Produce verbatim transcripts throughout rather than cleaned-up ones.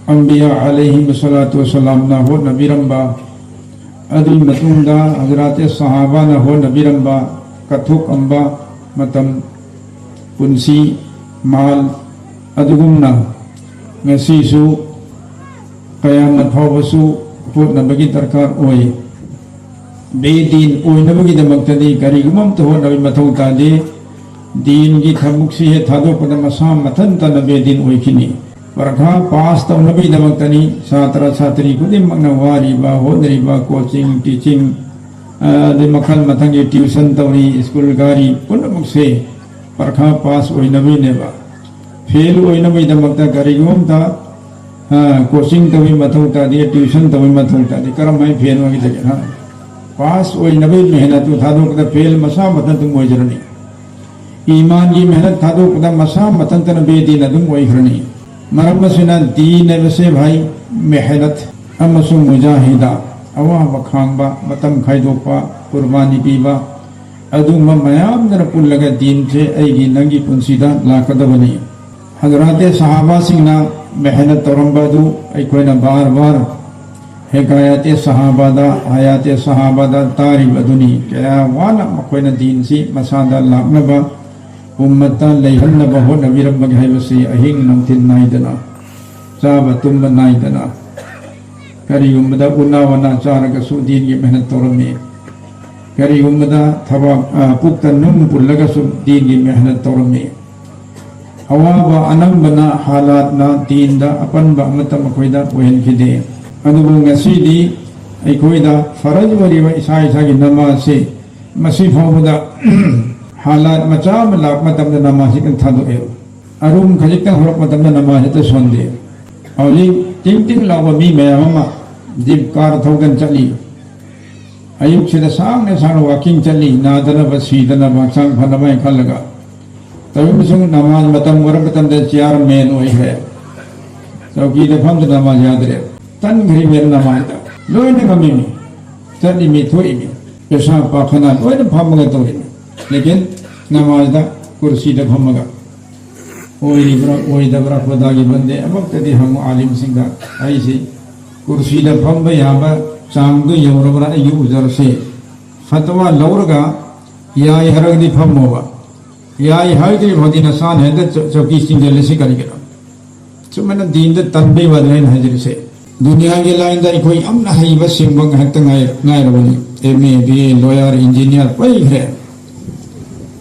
ꯑꯝꯕꯤꯌꯥ ꯑꯂꯩꯍꯤ ꯁꯂꯥꯇꯨ ꯋꯁꯂꯥꯝꯅ ꯍꯣꯠꯅꯕꯤꯔꯝꯕ, ꯑꯗꯨꯒꯤ ꯃꯇꯨꯡꯗ ꯍꯖꯔꯥꯇꯦ ꯁꯍꯥꯕꯥꯅ ꯍꯣꯠꯅꯕꯤꯔꯝꯕ, ꯀꯠꯊꯣꯛꯂꯝꯕ ꯃꯇꯝ, ꯄꯨꯟꯁꯤ, ꯃꯥꯜ, ꯑꯗꯨꯒꯨꯝꯅ ꯉꯁꯤꯁꯨ ꯀꯌꯥꯃꯠ ꯐꯥꯎꯕꯁꯨ ꯍꯣꯠꯅꯕꯒꯤ ꯗꯔꯀꯥꯔ ꯑꯣꯏ꯫ ꯕꯦꯗꯤꯟ ꯑꯣꯏꯅꯕꯒꯤꯗꯃꯛꯇꯗꯤ ꯀꯔꯤꯒꯨꯝꯕ ꯑꯝꯇ ꯍꯣꯠꯅꯕꯒꯤ ꯃꯊꯧ ꯇꯥꯗꯦ꯫ ꯗꯤꯟꯒꯤ ꯊꯕꯛꯁꯤ ꯍꯦꯛ ꯊꯥꯗꯣꯛꯄꯗ ꯃꯁꯥ ꯃꯊꯟꯇꯅ ꯕꯦꯗꯤꯟ ꯑꯣꯏꯈꯤꯅꯤ꯫ ꯄꯔꯈꯥ ꯄꯥꯁ ꯇꯧꯅꯕꯒꯤꯗꯃꯛꯇꯅꯤ ꯁꯥꯇ꯭ꯔ ꯁꯥꯇ꯭ꯔꯤ ꯈꯨꯗꯤꯡꯃꯛꯅ ꯋꯥꯔꯤꯕ, ꯍꯣꯠꯅꯔꯤꯕ, ꯀꯣꯆꯤꯡ, ꯇꯤꯆꯤꯡ, ꯑ, ꯑꯗꯩ ꯃꯈꯜ ꯃꯊꯪꯒꯤ ꯇ꯭ꯌꯨꯁꯟ ꯇꯧꯔꯤ, ꯁ꯭ꯀꯨꯜ ꯀꯥꯔꯤ, ꯄꯨꯝꯅꯃꯛꯁꯦ ꯄꯔꯈꯥ ꯄꯥꯁ ꯑꯣꯏꯅꯕꯒꯤꯅꯦꯕ꯫ ꯐꯦꯜ ꯑꯣꯏꯅꯕꯒꯤꯗꯃꯛꯇ ꯀꯔꯤꯒꯨꯝꯕ ꯑꯝꯇ, ꯑ, ꯀꯣꯆꯤꯡ ꯇꯧꯕꯒꯤ ꯃꯊꯧ ꯇꯥꯗꯦ, ꯇ꯭ꯌꯨꯁꯟ ꯇꯧꯕꯒꯤ ꯃꯊꯧ ꯇꯥꯗꯦ꯫ ꯀꯔꯝꯍꯥꯏꯅ ꯐꯦꯜ ꯑꯣꯏꯒꯗꯒꯦ? ꯍꯥ? ꯄꯥꯁ ꯑꯣꯏꯅꯕꯒꯤ ꯃꯦꯍꯅꯠꯇꯨ ꯊꯥꯗꯣꯛꯄꯗ ꯐꯦꯜ ꯃꯁꯥ ꯃꯊꯟꯇ ꯑꯗꯨꯝ ꯑꯣꯏꯖꯔꯅꯤ꯫ ꯏꯃꯥꯟꯒꯤ ꯃꯦꯍꯅꯠ ꯊꯥꯗꯣꯛꯄꯗ ꯃꯁꯥ ꯃꯊꯟꯇꯅ ꯕꯦꯗꯤꯟ ꯑꯗꯨꯝ ꯑꯣꯏꯈ꯭ꯔꯅꯤ꯫ ꯃꯔꯝ ꯑꯁꯤꯅ ꯗꯤꯟ ꯍꯥꯏꯕꯁꯦ ꯚꯥꯏ, ꯃꯦꯍꯅꯠ ꯑꯃꯁꯨꯡ ꯃꯨꯖꯥꯍꯤꯗꯥ, ꯑꯋꯥꯕ ꯈꯥꯡꯕ, ꯃꯇꯝ ꯈꯥꯏꯗꯣꯛꯄ, ꯀꯨꯔꯕꯥꯅꯤ ꯄꯤꯕ, ꯑꯗꯨꯒꯨꯝꯕ ꯃꯌꯥꯝꯗꯨꯅ ꯄꯨꯜꯂꯒ ꯗꯤꯟꯁꯦ ꯑꯩꯒꯤ ꯅꯪꯒꯤ ꯄꯨꯟꯁꯤꯗ ꯂꯥꯛꯀꯗꯕꯅꯤ꯫ ꯍꯖꯔꯥꯇꯦ ꯁꯍꯥꯕꯥꯁꯤꯡꯅ ꯃꯦꯍꯅꯠ ꯇꯧꯔꯝꯕ ꯑꯗꯨ ꯑꯩꯈꯣꯏꯅ ꯕꯥꯔ ꯕꯥꯔ ꯍꯦꯀꯥꯌꯥꯇꯦ ꯁꯍꯥꯕꯥꯗ, ꯍꯌꯥꯇꯦ ꯁꯍꯥꯕꯥꯗ ꯇꯥꯔꯤꯕ ꯑꯗꯨꯅꯤ꯫ ꯀꯌꯥ ꯋꯥꯅ ꯃꯈꯣꯏꯅ ꯗꯤꯟꯁꯤ ꯃꯁꯥꯗ ꯂꯥꯛꯅꯕ, ꯎꯝꯃꯠꯇ ꯂꯩꯍꯟꯅꯕ ꯍꯣꯠꯅꯕꯤꯔꯝꯕꯒꯦ ꯍꯥꯏꯕꯁꯤ ꯑꯍꯤꯡ ꯅꯨꯡꯊꯤꯜ ꯅꯥꯏꯗꯅ, ꯆꯥꯕ ꯇꯨꯝꯕ ꯅꯥꯏꯗꯅ, ꯀꯔꯤꯒꯨꯝꯕꯗ ꯎꯅꯥ ꯋꯥꯅꯥ ꯆꯥꯔꯒꯁꯨ ꯗꯤꯟꯒꯤ ꯃꯦꯍꯅꯠ ꯇꯧꯔꯝꯃꯤ꯫ ꯀꯔꯤꯒꯨꯝꯕꯗ ꯊꯕꯛ, ꯑ, ꯄꯨꯛꯇ ꯅꯨꯡ ꯄꯨꯜꯂꯒꯁꯨ ꯗꯤꯟꯒꯤ ꯃꯦꯍꯅꯠ ꯇꯧꯔꯝꯃꯤ꯫ ꯑꯋꯥꯕ ꯑꯅꯝꯕꯅ ꯍꯥꯂꯥꯠꯅ ꯗꯤꯟꯗ ꯑꯄꯟꯕ ꯑꯃꯠꯇ ꯃꯈꯣꯏꯗ ꯑꯣꯏꯍꯟꯈꯤꯗꯦ꯫ ꯑꯗꯨꯕꯨ ꯉꯁꯤꯗꯤ ꯑꯩꯈꯣꯏꯗ ꯐꯔꯖ ꯑꯣꯏꯔꯤꯕ ꯏꯁꯥ ꯏꯁꯥꯒꯤ ꯅꯃꯥꯖꯁꯤ ꯃꯁꯤ ꯐꯥꯎꯕꯗ ꯍꯥꯂꯥꯠ ꯃꯆꯥ ꯑꯃ ꯂꯥꯛꯄ ꯃꯇꯝꯗ ꯅꯃꯥꯖ ꯍꯦꯛꯇ ꯊꯥꯗꯣꯛꯑꯦ꯫ ꯑꯔꯨꯝ ꯈꯖꯤꯛꯇꯪ ꯍꯧꯔꯛꯄ ꯃꯇꯝꯗ ꯅꯃꯥꯖ ꯍꯦꯛꯇ ꯁꯣꯟꯗꯦ꯫ ꯍꯧꯖꯤꯛ ꯇꯤꯡ ꯇꯤꯡ ꯂꯥꯎꯕ ꯃꯤ ꯃꯌꯥꯝ ꯑꯃ ꯖꯤꯞ ꯀꯥꯔ ꯊꯧꯗꯅ ꯆꯠꯂꯤ꯫ ꯑꯌꯨꯛꯁꯤꯗ ꯁꯥꯡꯅ ꯁꯥꯡꯅ ꯋꯥꯀꯤꯡ ꯆꯠꯂꯤ, ꯅꯥꯗꯅꯕ, ꯁꯤꯗꯅꯕ, ꯍꯛꯆꯥꯡ ꯐꯅꯕ ꯍꯥꯏꯅ ꯈꯜꯂꯒ꯫ ꯇꯧꯔꯤꯕꯁꯤꯡ ꯅꯃꯥꯖ ꯃꯇꯝ ꯑꯣꯏꯔ ꯃꯇꯝꯗ ꯆꯤꯌꯥꯔꯃꯦꯟ ꯑꯣꯏꯈ꯭ꯔꯦ꯫ ꯆꯧꯀꯤꯗ ꯐꯝꯗꯅ ꯅꯃꯥꯖ ꯌꯥꯗ꯭ꯔꯦ꯫ ꯇꯟꯈ꯭ꯔꯤꯕꯅꯦ ꯅꯃꯥꯖꯗ꯫ ꯂꯣꯏꯅ ꯉꯝꯃꯤꯃꯤ꯫ ꯆꯠꯂꯤꯃꯤ, ꯊꯣꯛꯏꯃꯤ꯫ ꯄꯦꯁꯥ ꯄꯥꯈꯅ ꯂꯣꯏꯅ ꯐꯝꯃꯒ ꯇꯧꯔꯤꯃꯤ꯫ ꯂꯦꯀꯤꯟ ꯅꯃꯥꯖꯗ ꯀꯨꯔꯁꯤꯗ ꯐꯝꯃꯒ꯫ ꯑꯣꯏꯔꯤꯕ꯭ꯔꯥ ꯑꯣꯏꯗꯕ꯭ꯔꯥ ꯈꯨꯗꯥꯒꯤ ꯕꯟꯗꯦ ꯑꯃꯨꯛꯇꯗꯤ ꯍꯪꯉꯨ ꯑꯥꯂꯤꯝꯁꯤꯡꯗ꯫ ꯑꯩꯁꯤ ꯀꯨꯔꯁꯤꯗ ꯐꯝꯕ ꯌꯥꯕ ꯆꯥꯡꯗꯨ ꯌꯧꯔꯕ꯭ꯔꯥ ꯑꯩꯒꯤ ꯎꯖꯔꯁꯦ? ꯐꯠꯋꯥ ꯂꯧꯔꯒ ꯌꯥꯏ ꯍꯥꯏꯔꯒꯗꯤ ꯐꯝꯃꯣꯕ, ꯌꯥꯏ ꯍꯥꯏꯗ꯭ꯔꯤ ꯐꯥꯎꯗꯤ ꯅꯁꯥꯅ ꯍꯦꯛꯇ ꯆꯧ-, ꯆꯧꯀꯤ ꯆꯤꯡꯁꯤꯜꯂꯤꯁꯤ ꯀꯔꯤꯒꯤꯅꯣ? ꯁꯨꯃꯥꯏꯅ ꯗꯤꯟꯗ ꯇꯟꯕꯩ ꯋꯥꯗꯨꯅ ꯑꯩꯅ ꯍꯥꯏꯖꯔꯤꯁꯦ꯫ ꯗꯨꯅꯤꯌꯥꯒꯤ ꯂꯥꯏꯟꯗ ꯑꯩꯈꯣꯏ ꯌꯥꯝꯅ ꯍꯩꯕ ꯁꯤꯡꯕ ꯉꯥꯏꯍꯥꯛꯇ ꯉꯥꯏ-, ꯉꯥꯏꯔꯕꯅꯤ꯫ M A, B A, lawyer, engineer ꯄꯩꯈ꯭ꯔꯦ꯫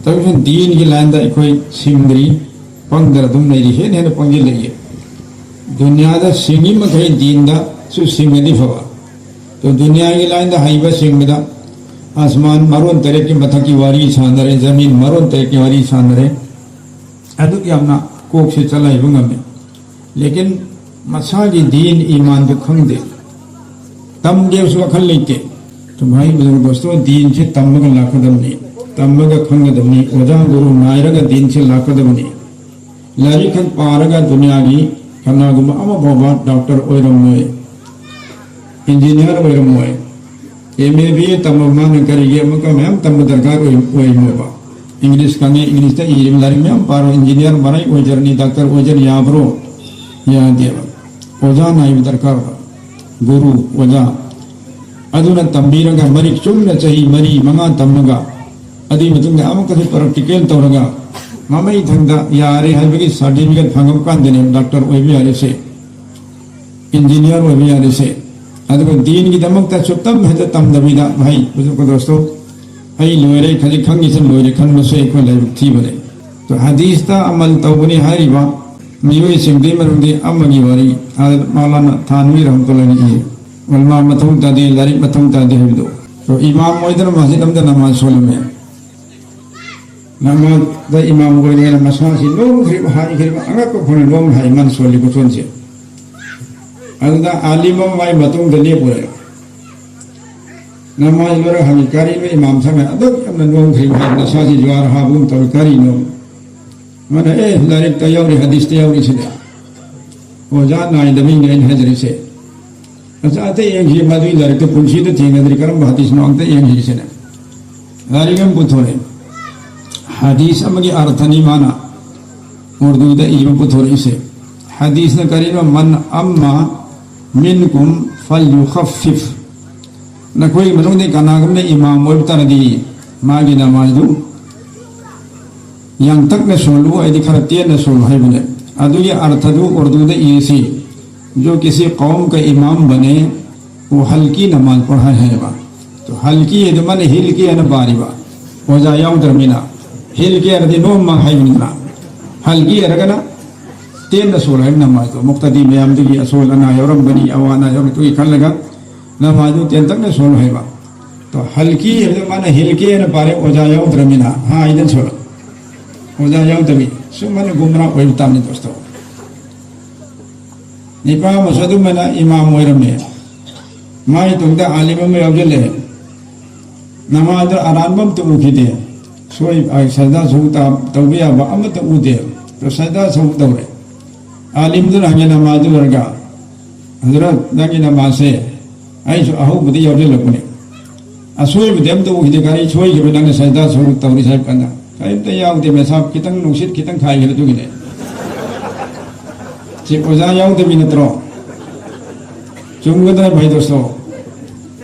ꯇꯧꯔꯤꯁꯤ ꯗꯤꯟꯒꯤ ꯂꯥꯏꯟꯗ ꯑꯩꯈꯣꯏ ꯁꯤꯡꯗ꯭ꯔꯤ, ꯄꯪꯗꯅ ꯑꯗꯨꯝ ꯂꯩꯔꯤ, ꯍꯦꯟꯅ ꯍꯦꯟꯅ ꯄꯪꯁꯤꯜꯂꯛꯏ꯫ ꯗꯨꯅꯤꯌꯥꯗ ꯁꯤꯡꯉꯤ ꯃꯈꯩ ꯗꯤꯟꯗꯁꯨ ꯁꯤꯡꯉꯗꯤ ꯐꯕ꯫ ꯑꯗꯣ ꯗꯨꯅꯤꯌꯥꯒꯤ ꯂꯥꯏꯟꯗ ꯍꯩꯕ ꯁꯤꯡꯕꯗ ꯑꯁꯃꯥꯟ ꯃꯔꯣꯟ ꯇꯔꯦꯠꯀꯤ ꯃꯊꯛꯀꯤ ꯋꯥꯔꯤ ꯁꯥꯟꯅꯔꯦ, ꯖꯃꯤꯟ ꯃꯔꯣꯟ ꯇꯔꯦꯠꯀꯤ ꯋꯥꯔꯤ ꯁꯥꯟꯅꯔꯦ꯫ ꯑꯗꯨꯛ ꯌꯥꯝꯅ ꯀꯣꯛꯁꯦ ꯆꯂꯥꯏꯕ ꯉꯝꯃꯤ꯫ ꯂꯦꯀꯤꯟ ꯃꯁꯥꯒꯤ ꯗꯤꯟ ꯏꯃꯥꯟꯗꯨ ꯈꯪꯗꯦ꯫ ꯇꯝꯒꯦꯁꯨ ꯋꯥꯈꯜ ꯂꯩꯇꯦ꯫ ꯇꯨꯝꯍꯩ ꯕꯨꯖꯨꯔꯒ ꯗꯣꯁꯇꯣ, ꯗꯤꯟꯁꯦ ꯇꯝꯃꯒ ꯂꯥꯛꯀꯗꯕꯅꯤ, ꯇꯝꯃꯒ ꯈꯪꯒꯗꯕꯅꯤ, ꯑꯣꯖꯥ ꯒꯨꯔꯨ ꯅꯥꯏꯔꯒ ꯗꯤꯟꯁꯦ ꯂꯥꯛꯀꯗꯕꯅꯤ꯫ ꯂꯥꯏꯔꯤꯛ ꯈꯛ ꯄꯥꯔꯒ ꯗꯨꯅꯤꯌꯥꯒꯤ ꯀꯅꯥꯒꯨꯝꯕ ꯑꯃ ꯐꯥꯎꯕ ꯗꯣꯛꯇꯔ ꯑꯣꯏꯔꯝꯃꯣꯏ, ꯏꯟꯖꯤꯅꯤꯌꯥꯔ ꯑꯣꯏꯔꯝꯃꯣꯏ꯫ ꯑꯦꯝ ꯑꯦ ꯕꯤ ꯑꯦ ꯇꯝꯕ ꯃꯥꯅ ꯀꯔꯤꯒꯤ ꯑꯃꯨꯛꯀ ꯃꯌꯥꯝ ꯇꯝꯕ ꯗꯔꯀꯥꯔ ꯑꯣꯏ-, ꯑꯣꯏꯔꯤꯅꯣꯕ? ꯏꯪꯂꯤꯁ ꯈꯪꯉꯦ, ꯏꯪꯂꯤꯁꯇ ꯏꯔꯤꯕ ꯂꯥꯏꯔꯤꯛ ꯃꯌꯥꯝ ꯄꯥꯔꯣ, ꯏꯟꯖꯤꯅꯤꯌꯥꯔ ꯃꯔꯥꯏ ꯑꯣꯏꯖꯔꯅꯤ, ꯗꯥꯛꯇꯔ ꯑꯣꯏꯖꯔꯅꯤ, ꯌꯥꯕ꯭ꯔꯣ? ꯌꯥꯗꯦꯕ꯫ ꯑꯣꯖꯥ ꯅꯥꯏꯕ ꯗꯔꯀꯥꯔ ꯑꯣꯏ, ꯒꯨꯔꯨ, ꯑꯣꯖꯥ꯫ ꯑꯗꯨꯅ ꯇꯝꯕꯤꯔꯒ ꯃꯔꯤꯛ ꯆꯨꯝꯅ ꯆꯍꯤ ꯃꯔꯤ ꯃꯉꯥ ꯇꯝꯃꯒ ꯑꯗꯨꯒꯤ ꯃꯇꯨꯡꯗ ꯑꯃꯨꯛꯀꯁꯨ ꯄ꯭ꯔꯦꯛꯇꯤꯀꯦꯜ ꯇꯧꯔꯒ ꯃꯃꯩ ꯊꯪꯗ ꯌꯥꯔꯦ ꯍꯥꯏꯕꯒꯤ ꯁꯥꯔꯇꯤꯐꯤꯀꯦꯠ ꯐꯪꯉꯕ ꯀꯥꯟꯗꯅꯦ ꯗꯥꯛꯇꯔ ꯑꯣꯏꯕ ꯌꯥꯔꯤꯁꯦ, ꯏꯟꯖꯤꯅꯤꯌꯥꯔ ꯑꯣꯏꯕ ꯌꯥꯔꯤꯁꯦ꯫ ꯑꯗꯨꯒ ꯗꯤꯟꯒꯤꯗꯃꯛꯇ ꯁꯨꯞꯇꯝ ꯍꯦꯛꯇ ꯇꯝꯗꯕꯤꯗ, "ꯚꯥꯏ, ꯍꯧꯖꯤꯛ ꯗꯣꯁꯇꯣ, ꯑꯩ ꯂꯣꯏꯔꯦ, ꯈꯖꯤꯛ ꯈꯪꯉꯤꯁꯤ ꯂꯣꯏꯔꯦ" ꯈꯟꯕꯁꯦ ꯑꯩꯈꯣꯏ ꯂꯥꯏꯕꯛ ꯊꯤꯕꯅꯦ꯫ ꯑꯗꯣ ꯍꯗꯤꯁꯇ ꯑꯃꯜ ꯇꯧꯒꯅꯤ ꯍꯥꯏꯔꯤꯕ ꯃꯤꯑꯣꯏꯁꯤꯡꯗꯨꯒꯤ ꯃꯅꯨꯡꯗ ꯑꯃꯒꯤ ꯋꯥꯔꯤ ꯍꯥꯏ ꯃꯧꯂꯥꯅꯥ ꯊꯥꯟꯋꯤ ꯔꯍꯃꯇꯨꯜꯂꯥꯍꯤꯅ ꯏꯌꯦ꯫ ꯎꯂꯃꯥ ꯃꯊꯧ ꯇꯥꯗꯦ, ꯂꯥꯏꯔꯤꯛ ꯃꯊꯧ ꯇꯥꯗꯦ ꯍꯥꯏꯕꯗꯣ꯫ ꯑꯗꯣ ꯏꯃꯥꯝ ꯑꯣꯏꯗꯅ ꯃꯁꯖꯤꯗ ꯑꯃꯗ ꯅꯃꯥꯖ ꯁꯣꯜꯂꯝꯃꯦ꯫ ꯅꯃꯥꯖꯗ ꯏꯃꯥꯝ ꯑꯣꯏꯔꯦꯅ ꯃꯁꯥꯁꯤ ꯅꯣꯝꯈ꯭ꯔꯤꯕ, ꯍꯥꯏꯈ꯭ꯔꯤꯕ, ꯑꯉꯛꯄ ꯐꯪꯅ ꯅꯣꯝ ꯍꯥꯏ ꯃꯥꯅ ꯁꯣꯜꯂꯤ ꯈꯨꯁꯣꯟꯁꯦ꯫ ꯑꯗꯨꯗ ꯑꯥꯂꯤꯝ ꯑꯃ ꯃꯥꯏ ꯃꯇꯨꯡꯗ ꯂꯦꯞꯄꯨꯔꯦ꯫ ꯅꯃꯥꯖ ꯂꯣꯏꯔꯒ ꯍꯪꯉꯤ, "ꯀꯔꯤꯅꯣ ꯏꯃꯥꯝ ꯁꯥꯍꯦꯕ ꯑꯗꯨꯛ ꯌꯥꯝꯅ ꯅꯣꯝꯈ꯭ꯔꯤꯕ ꯍꯥꯏ, ꯅꯁꯥꯁꯤ ꯖ꯭ꯋꯥꯔ ꯍꯥꯕꯒꯨꯝ ꯇꯧꯏ, ꯀꯔꯤꯅꯣ?" ꯃꯥꯅ, "ꯑꯦ, ꯂꯥꯏꯔꯤꯛꯇ ꯌꯥꯎꯔꯤ, ꯍꯗꯤꯁꯇ ꯌꯥꯎꯔꯤ ꯁꯤꯗꯤ꯫ ꯑꯣꯖꯥ ꯅꯥꯏꯗꯕꯩꯅꯦ ꯑꯩꯅ ꯍꯥꯏꯖꯔꯤꯁꯦ꯫ ꯑꯁ, ꯑꯇꯩ ꯌꯦꯡꯁꯤ, ꯃꯗꯨꯒꯤ ꯂꯥꯏꯔꯤꯛꯇ ꯄꯨꯟꯁꯤꯗ ꯊꯦꯡꯅꯗ꯭ꯔꯤ, ꯀꯔꯝꯕ ꯍꯗꯤꯁꯅꯣ ꯑꯝꯇ ꯌꯦꯡꯁꯤ" ꯁꯤꯅꯦ꯫ ꯂꯥꯏꯔꯤꯛ ꯑꯃ ꯄꯨꯊꯣꯔꯛꯑꯦ꯫ ꯍꯗꯤꯁ ꯑꯃꯒꯤ ꯑꯔꯊꯅꯤ ꯃꯥꯅ ꯎꯔꯗꯨꯗ ꯏꯕ ꯄꯨꯊꯣꯔꯛꯏꯁꯦ꯫ ꯍꯗꯤꯁꯅ ꯀꯔꯤꯅꯣ? "ꯃꯟ ꯑꯝꯃ ꯃꯤꯟꯀꯨꯝ ꯐꯜꯌꯨꯈꯐꯤꯐ"꯫ ꯅꯈꯣꯏꯒꯤ ꯃꯅꯨꯡꯗ ꯀꯅꯥꯒꯨꯝꯕꯅ ꯏꯃꯥꯝ ꯑꯣꯏꯕ ꯇꯥꯔꯗꯤ, ꯃꯥꯒꯤ ꯅꯃꯥꯖꯗꯨ ꯌꯥꯡꯇꯛꯅ ꯁꯣꯜꯂꯨ, ꯍꯥꯏꯗꯤ ꯈꯔ ꯇꯦꯟꯅ ꯁꯣꯜꯂꯨ ꯍꯥꯏꯕꯅꯦ꯫ ꯑꯗꯨꯒꯤ ꯑꯔꯊꯗꯨ ꯎꯔꯗꯨꯗ ꯏꯔꯤꯁꯤ, "ꯖꯣ ꯀꯤꯁꯤ ꯀꯧꯝ ꯀ ꯏꯃꯥꯝ ꯕꯅꯦ, ꯋꯣ ꯍꯜꯀꯤ ꯅꯃꯥꯖ ꯄꯔꯍꯥꯏ" ꯍꯥꯏꯌꯦꯕ꯫ ꯇꯣ ꯍꯜꯀꯤ ꯍꯥꯏꯗꯨ ꯃꯥꯅ ꯍꯤꯜꯀꯤ ꯍꯥꯏꯅ ꯄꯥꯔꯤꯕ, ꯑꯣꯖꯥ ꯌꯥꯎꯗ꯭ꯔꯕꯅꯤꯅ꯫ ꯍꯤꯜꯀꯤ ꯍꯥꯏꯔꯗꯤ ꯅꯣꯝꯃ ꯍꯥꯏꯕꯅꯤꯗꯅ, ꯍꯜꯀꯤ ꯍꯥꯏꯔꯒꯅ ꯇꯦꯟꯅ ꯁꯣꯜꯂꯨ ꯍꯥꯏꯕ ꯅꯃꯥꯖꯗꯣ꯫ ꯃꯨꯛꯇꯗꯤ ꯃꯌꯥꯝꯗꯨꯒꯤ ꯑꯁꯣꯜ ꯑꯅꯥ ꯌꯥꯎꯔꯝꯒꯅꯤ, ꯑꯋꯥ ꯑꯅꯥ ꯌꯥꯎꯔꯝꯒꯅꯤ, ꯑꯗꯨꯒꯤ ꯈꯜꯂꯒ ꯅꯃꯥꯖꯗꯨ ꯇꯦꯟꯇꯛꯅ ꯁꯣꯜꯂꯨ ꯍꯥꯏꯕ꯫ ꯇꯣ ꯍꯜꯀꯤ ꯍꯥꯏꯕꯗꯨ ꯃꯥꯅ ꯍꯤꯜꯀꯤ ꯍꯥꯏꯅ ꯄꯥꯔꯦ, ꯑꯣꯖꯥ ꯌꯥꯎꯗ꯭ꯔꯕꯅꯤꯅ꯫ ꯍꯥ ꯍꯥꯏꯗꯅ ꯁꯣꯜꯂꯨ꯫ ꯑꯣꯖꯥ ꯌꯥꯎꯗꯕꯤ ꯁꯨꯝ ꯃꯥꯅ ꯒꯨꯝꯔꯥ ꯑꯣꯏꯕ ꯇꯥꯕꯅꯤ ꯗꯣꯁꯇꯣ꯫ ꯅꯤꯄꯥ ꯑꯃꯁꯨ ꯑꯗꯨꯃꯥꯏꯅ ꯏꯃꯥꯝ ꯑꯣꯏꯔꯝꯃꯦ꯫ ꯃꯥꯒꯤ ꯇꯨꯡꯗ ꯑꯥꯂꯤꯝ ꯑꯃ ꯌꯥꯎꯁꯤꯜꯂꯦ꯫ ꯅꯃꯥꯖꯗ ꯑꯔꯥꯟꯕ ꯑꯝꯇ ꯎꯈꯤꯗꯦ꯫ ꯁꯣꯏ-, ꯑ, ꯁꯖꯗꯥ ꯁꯨ ꯇꯥ-, ꯇꯧꯕ ꯌꯥꯕ ꯑꯃꯠꯇ ꯎꯗꯦ꯫ ꯑꯗꯣ ꯁꯖꯗꯥ ꯁꯨ ꯇꯧꯔꯦ꯫ ꯑꯥꯂꯤꯝꯗꯨꯅ ꯍꯪꯉꯦ ꯅꯃꯥꯖꯗꯨ ꯂꯣꯏꯔꯒ, "ꯍꯖꯔꯠ, ꯅꯪꯒꯤ ꯅꯃꯥꯖꯁꯦ ꯑꯩꯁꯨ ꯑꯍꯧꯕꯗ ꯌꯥꯎꯁꯤꯜꯂꯛꯄꯅꯦ꯫ ꯑꯁꯣꯏꯕꯗꯤ ꯑꯝꯇ ꯎꯈꯤꯗꯦ, ꯀꯔꯤ ꯁꯣꯏꯈꯤꯕ ꯅꯪꯅ ꯁꯖꯗꯥ ꯁꯨ ꯇꯧꯔꯤꯁꯦ?" ꯍꯥꯏꯕ ꯀꯥꯟꯗ, "ꯀꯔꯤꯝꯇ ꯌꯥꯎꯗꯦ, ꯃꯦꯁꯥꯞ ꯈꯤꯇꯪ ꯅꯨꯡꯁꯤꯠ ꯈꯤꯇꯪ ꯈꯥꯏꯈ꯭ꯔꯦ, ꯑꯗꯨꯒꯤꯅꯦ"꯫ ꯁꯤ ꯑꯣꯖꯥ ꯌꯥꯎꯗꯕꯤ ꯅꯠꯇ꯭ꯔꯣ? ꯆꯨꯝꯒꯗ꯭ꯔꯥ ꯚꯥꯏ ꯗꯣꯁꯇꯣ?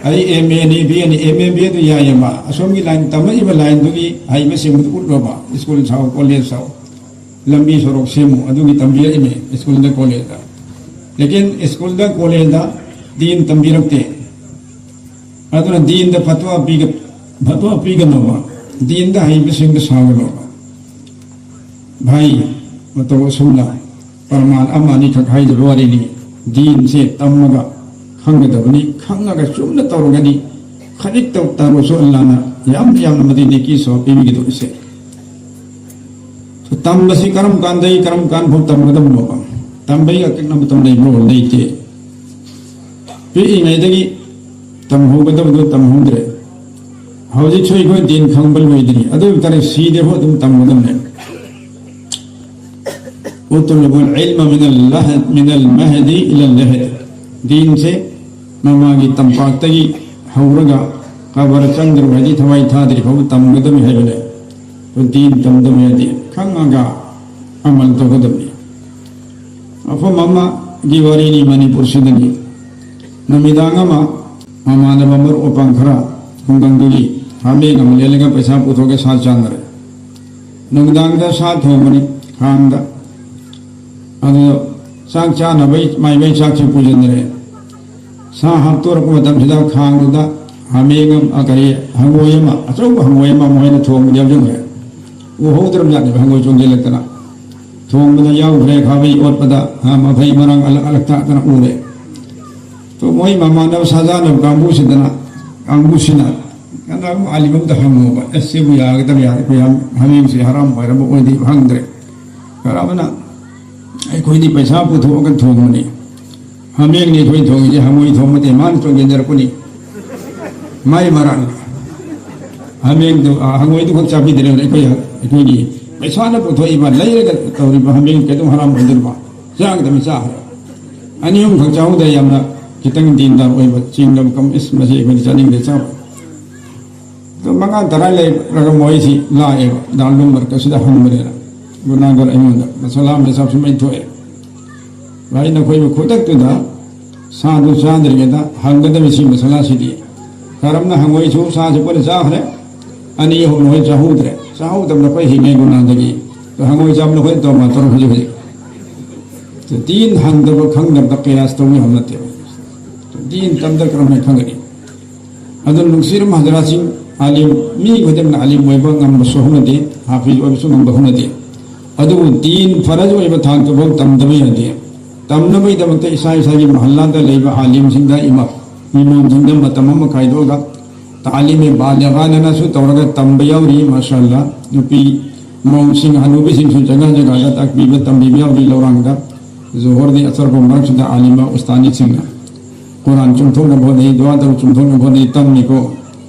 ꯑꯩ ꯑꯦꯝ ꯑꯦꯅꯤ, ꯕꯤ ꯑꯦꯅꯤ, ꯑꯦꯝ ꯑꯦ, ꯕꯤ ꯑꯦꯗꯨ ꯌꯥꯏꯌꯦꯕ꯫ ꯑꯁꯣꯝꯒꯤ ꯂꯥꯏꯟ ꯇꯝꯃꯛꯏꯕ ꯂꯥꯏꯟꯗꯨꯒꯤ ꯍꯩꯕꯁꯤꯡꯗꯨ ꯎꯠꯂꯣꯕ꯫ ꯁ꯭ꯀꯨꯜ ꯁꯥꯎ, ꯀꯣꯂꯦꯖ ꯁꯥꯎ, ꯂꯝꯕꯤ ꯁꯣꯔꯣꯛ ꯁꯦꯝꯃꯨ, ꯑꯗꯨꯒꯤ ꯇꯝꯕꯤꯔꯛꯏꯅꯦ ꯁ꯭ꯀꯨꯜꯗ, ꯀꯣꯂꯦꯖꯇ꯫ ꯂꯦꯀꯤꯟ ꯁ꯭ꯀꯨꯜꯗ, ꯀꯣꯂꯦꯖꯇ ꯗꯤꯟ ꯇꯝꯕꯤꯔꯛꯇꯦ꯫ ꯑꯗꯨꯅ ꯗꯤꯟꯗ ꯐꯠꯋꯥ ꯄꯤꯒ-, ꯐꯠꯋꯥ ꯄꯤꯒꯅꯣꯕ꯫ ꯗꯤꯟꯗ ꯍꯩꯕꯁꯤꯡꯗ ꯁꯥꯎꯒꯅꯣꯕ꯫ ꯚꯥꯏ, ꯃꯇꯧ ꯑꯁꯨꯝꯅ ꯄ꯭ꯔꯃꯥꯟ ꯑꯃ ꯑꯅꯤꯈꯛ ꯍꯥꯏꯖꯕ ꯋꯥꯔꯤꯅꯤ꯫ ꯗꯤꯟꯁꯦ ꯇꯝꯃꯒ ꯈꯪꯒꯗꯕꯅꯤ, ꯈꯪꯉꯒ ꯆꯨꯝꯅ ꯇꯧꯔꯒꯗꯤ ꯈꯖꯤꯛꯇ ꯇꯧꯔꯁꯨ ꯑꯜꯂꯥꯅ ꯌꯥꯝꯅ, ꯌꯥꯝꯅ ꯃꯗꯨꯏ ꯅꯦꯀꯤ ꯁꯣ ꯄꯤꯕꯤꯒꯗꯧꯔꯤꯁꯦ꯫ ꯇꯝꯕꯁꯤ ꯀꯔꯝ ꯀꯥꯟꯗꯒꯤ ꯀꯔꯝ ꯀꯥꯟ ꯐꯥꯎ ꯇꯝꯒꯗꯕꯅꯣꯕ? ꯇꯝꯕꯒꯤ ꯑꯀꯛꯅꯕ ꯃꯇꯝ ꯂꯩꯕ꯭ꯔꯣ? ꯂꯩꯇꯦ꯫ ꯄꯤꯛꯏꯉꯩꯗꯒꯤ ꯇꯝꯍꯧꯒꯗꯕꯗꯨ ꯇꯝꯍꯧꯗ꯭ꯔꯦ꯫ ꯍꯧꯖꯤꯛꯁꯨ ꯑꯩꯈꯣꯏ ꯗꯤꯟ ꯈꯪꯕ ꯂꯣꯏꯗ꯭ꯔꯤ꯫ ꯑꯗꯨ ꯑꯣꯏꯕ ꯇꯥꯔꯗꯤ ꯁꯤꯗ꯭ꯔꯤꯐꯥꯎ ꯑꯗꯨꯝ ꯇꯝꯒꯗꯕꯅꯦ꯫ "ꯎꯇꯂꯨꯕꯨꯜ ꯏꯜꯃ ꯃꯤꯅꯜ ꯂꯍ-, ꯃꯤꯅꯜ ꯃꯍꯗꯤ ꯏꯂꯜ ꯂꯍꯗ"꯫ ꯗꯤꯟꯁꯦ ꯃꯃꯥꯒꯤ ꯇꯝꯄꯥꯛꯇꯒꯤ ꯍꯧꯔꯒ ꯀꯕꯔ ꯆꯪꯗ꯭ꯔꯤꯕ ꯍꯥꯏꯗꯤ ꯊꯋꯥꯏ ꯊꯥꯗ꯭ꯔꯤ ꯐꯥꯎꯕ ꯇꯝꯒꯗꯕꯅꯤ ꯍꯥꯏꯕꯅꯦ꯫ ꯑꯗꯨ ꯗꯤꯟ ꯇꯝꯗꯕ ꯌꯥꯗꯦ꯫ ꯈꯪꯉꯒ ꯑꯃꯜ ꯇꯧꯒꯗꯕꯅꯤ꯫ ꯃꯐꯝ ꯑꯃꯒꯤ ꯋꯥꯔꯤꯅꯤ ꯃꯅꯤꯄꯨꯔꯁꯤꯗꯒꯤ꯫ ꯅꯨꯃꯤꯗꯥꯡ ꯑꯃ ꯃꯃꯥꯟꯅꯕ ꯃꯔꯨꯞ ꯃꯄꯥꯡ ꯈꯔ ꯈꯨꯡꯒꯪꯗꯒꯤ ꯍꯥꯃꯦꯡ ꯑꯃ ꯂꯦꯜꯂꯒ ꯄꯩꯁꯥ ꯄꯨꯊꯣꯛꯀꯦ ꯁꯥ ꯆꯥꯅꯔꯦ꯫ ꯅꯨꯡꯗꯥꯡꯗ ꯁꯥ ꯊꯣꯡꯕꯅꯤ ꯈꯥꯡꯗ꯫ ꯑꯗꯨ ꯆꯥꯛ ꯆꯥꯅꯕꯩ ꯃꯥꯏꯕꯩ ꯆꯥꯛꯁꯤ ꯄꯨꯁꯤꯟꯅꯔꯦ꯫ ꯁꯥ ꯍꯥꯞꯇꯣꯔꯛꯄ ꯃꯇꯝꯁꯤꯗ ꯈꯥꯡꯗꯨꯗ ꯍꯥꯃꯦꯡ ꯑꯃ, ꯀꯔꯤ, ꯍꯪꯉꯣꯏ ꯑꯃ, ꯑꯆꯧꯕ ꯍꯪꯉꯣꯏ ꯑꯃ ꯃꯣꯏꯅ ꯊꯣꯡꯕꯗ ꯌꯥꯎꯁꯤꯟꯈ꯭ꯔꯦ꯫ ꯎꯍꯧꯗ꯭ꯔꯕꯖꯥꯠꯅꯦꯕ ꯍꯪꯉꯣꯏ ꯆꯣꯡꯁꯤꯜꯂꯛꯇꯅ꯫ ꯊꯣꯡꯕꯗ ꯌꯥꯎꯈ꯭ꯔꯦ, ꯈꯥꯕꯩ ꯑꯣꯠꯄꯗ, ꯍꯥ, ꯃꯐꯩ ꯃꯔꯥꯡ ꯑꯂꯛ ꯑꯂꯛ ꯇꯥꯛꯇꯅ ꯎꯔꯦ꯫ ꯇꯣ ꯃꯣꯏ ꯃꯃꯥꯟꯅꯕ ꯁꯥꯖꯥꯟꯅꯕ ꯀꯥꯡꯕꯨꯁꯤꯗꯅ, ꯀꯥꯡꯕꯨꯁꯤꯅ ꯀꯅꯥꯒꯨꯝꯕ ꯑꯥꯂꯤꯝ ꯑꯃꯗ ꯍꯪꯉꯣꯕ, "ꯑꯦꯁ, ꯁꯤꯕꯨ ꯌꯥꯒꯗꯕ ꯌꯥꯒꯗꯕ, ꯑꯩꯈꯣꯏ ꯍꯥꯝ-, ꯍꯥꯃꯦꯡꯁꯦ ꯍꯔꯥꯝ ꯑꯣꯏꯔꯕ ꯑꯣꯏꯗꯦ?" ꯍꯪꯗ꯭ꯔꯦ꯫ ꯀꯔꯝꯕꯅ, "ꯑꯩꯈꯣꯏꯗꯤ ꯄꯩꯁꯥ ꯄꯨꯊꯣꯛꯑꯒ ꯊꯣꯡꯕꯅꯤ, ꯍꯥꯃꯦꯡꯅꯤ ꯑꯩꯈꯣꯏ ꯊꯣꯡꯉꯤꯁꯦ, ꯍꯪꯉꯣꯏ ꯊꯣꯡꯕꯗꯤ ꯃꯥꯅ ꯆꯣꯡꯁꯤꯟꯖꯔꯛꯄꯅꯤ, ꯃꯥꯏ ꯃꯔꯥꯡ꯫ ꯍꯥꯃꯦꯡꯗꯨ, ꯑ, ꯍꯪꯉꯣꯏꯗꯨ ꯈꯛ ꯆꯥꯕꯤꯗ꯭ꯔꯦ ꯑꯩꯈꯣꯏ, ꯑꯩꯈꯣꯏꯒꯤ ꯄꯩꯁꯥꯅ ꯄꯨꯊꯣꯛꯏꯕ, ꯂꯩꯔꯒ ꯇꯧꯔꯤꯕ ꯍꯥꯃꯦꯡ ꯀꯩꯗꯧ ꯍꯔꯥꯝ ꯑꯣꯏꯗꯣꯔꯤꯕ? ꯆꯥꯒꯗꯕꯅꯤ ꯆꯥꯈ꯭ꯔꯦ꯫ ꯑꯅꯤ ꯑꯍꯨꯝꯈꯛ ꯆꯥꯍꯧꯗ ꯌꯥꯝꯅ ꯈꯤꯇꯪ ꯗꯤꯟꯗꯥꯔ ꯑꯣꯏꯕ ꯆꯤꯡꯅꯕ ꯀꯝ-, ꯏꯁ, ꯃꯁꯤ ꯑꯩꯈꯣꯏꯗꯤ ꯆꯥꯅꯤꯡꯗꯦ ꯆꯥꯕ꯫ ꯑꯗꯣ ꯃꯉꯥ ꯇꯔꯥ ꯂꯩꯔꯒ ꯃꯣꯏꯁꯤ ꯂꯥꯛꯑꯦꯕ, ꯗꯥꯔꯨꯜ ꯃꯔꯀꯖꯁꯤꯗ ꯍꯪꯕꯅꯦꯅ꯫ ꯒꯨꯅꯥꯒꯔ ꯑꯩꯉꯣꯟꯗ ꯃꯁꯥꯂꯥ ꯃꯁꯥ ꯁꯨꯃꯥꯏꯅ ꯊꯣꯛꯑꯦ꯫ ꯚꯥꯏ, ꯅꯈꯣꯏꯕꯨ ꯈꯨꯗꯛꯇꯨꯗ ꯁꯥꯗꯨ ꯆꯥꯗ꯭ꯔꯤꯉꯩꯗ ꯍꯪꯒꯗꯕ ꯁꯤ ꯃꯁꯥꯂꯥꯁꯤꯗꯤ꯫ ꯀꯔꯝꯅ ꯍꯪꯉꯣꯏꯁꯨ ꯁꯥꯁꯨ ꯄꯨꯟꯅ ꯆꯥꯈ꯭ꯔꯦ, ꯑꯅꯤ ꯑꯍꯨꯝ ꯅꯈꯣꯏ ꯆꯥꯍꯧꯗ꯭ꯔꯦ, ꯆꯥꯍꯧꯗꯕ ꯅꯈꯣꯏ ꯍꯤꯡꯉꯦ ꯒꯨꯅꯥꯗꯒꯤ꯫ ꯑꯗꯣ ꯍꯪꯉꯣꯏ ꯆꯥꯕ ꯅꯈꯣꯏ ꯇꯧꯔꯝꯕ ꯇꯧꯔꯣ ꯍꯧꯖꯤꯛ ꯍꯧꯖꯤꯛ꯫ ꯗꯤꯟ ꯍꯪꯗꯕ ꯈꯪꯗꯕꯗ ꯀꯌꯥꯁ ꯇꯧꯕ ꯌꯥꯕ ꯅꯠꯇꯦꯕ꯫ ꯗꯤꯟ ꯇꯝꯗ ꯀꯔꯝꯍꯥꯏꯅ ꯈꯪꯒꯅꯤ? ꯑꯗꯨꯅ ꯅꯨꯡꯁꯤꯔꯕ ꯍꯖꯔꯥꯠꯁꯤꯡ, ꯑꯥꯂꯤꯝ, ꯃꯤ ꯈꯨꯗꯤꯡꯃꯛꯅ ꯑꯥꯂꯤꯝ ꯑꯣꯏꯕ ꯉꯝꯕꯁꯨ ꯍꯧꯅꯗꯦ, ꯍꯥꯐꯤꯖ ꯑꯣꯏꯕꯁꯨ ꯉꯝꯕ ꯍꯧꯅꯗꯦ꯫ ꯑꯗꯨꯕꯨ ꯗꯤꯟ ꯐꯔꯖ ꯑꯣꯏꯕ ꯊꯥꯛꯇꯨꯐꯥꯎ ꯇꯝꯗꯕ ꯌꯥꯗꯦ꯫ ꯇꯝꯅꯕꯒꯤꯗꯃꯛꯇ ꯏꯁꯥ ꯏꯁꯥꯒꯤ ꯃꯍꯜꯂꯥꯗ ꯂꯩꯕ ꯑꯥꯂꯤꯝꯁꯤꯡꯗ, ꯏꯃꯥ, ꯏꯃꯥꯝꯁꯤꯡꯗ ꯃꯇꯝ ꯑꯃ ꯈꯥꯏꯗꯣꯛꯑꯒ ꯇꯥꯂꯤꯝ-ꯏ ꯕꯥꯂꯤꯒꯥꯅꯅꯁꯨ ꯇꯧꯔꯒ ꯇꯝꯕ ꯌꯥꯎꯔꯤ, ꯃꯥꯁꯥ ꯑꯜꯂꯥ꯫ ꯅꯨꯄꯤ ꯃꯧꯁꯤꯡ, ꯍꯅꯨꯕꯤꯁꯤꯡꯁꯨ ꯖꯒꯥ ꯖꯒꯥꯗ ꯇꯥꯛꯄꯤꯕ, ꯇꯝꯕꯤꯕ ꯌꯥꯎꯔꯤ ꯂꯧꯔꯥꯡꯗ꯫ ꯖꯣꯍꯔꯗꯤ ꯑꯆꯔꯕ ꯃꯔꯛꯁꯤꯗ ꯑꯥꯂꯤꯃ ꯎꯁꯇꯥꯅꯤꯁꯤꯡꯅ ꯀꯨꯔꯥꯟ ꯆꯨꯝꯊꯣꯛꯅꯕ ꯍꯣꯠꯅꯩ, ꯗꯨꯋꯥ ꯇꯧꯔ ꯆꯨꯝꯊꯣꯛꯅꯕ ꯍꯣꯠꯅꯩ, ꯇꯝꯃꯤꯀꯣ꯫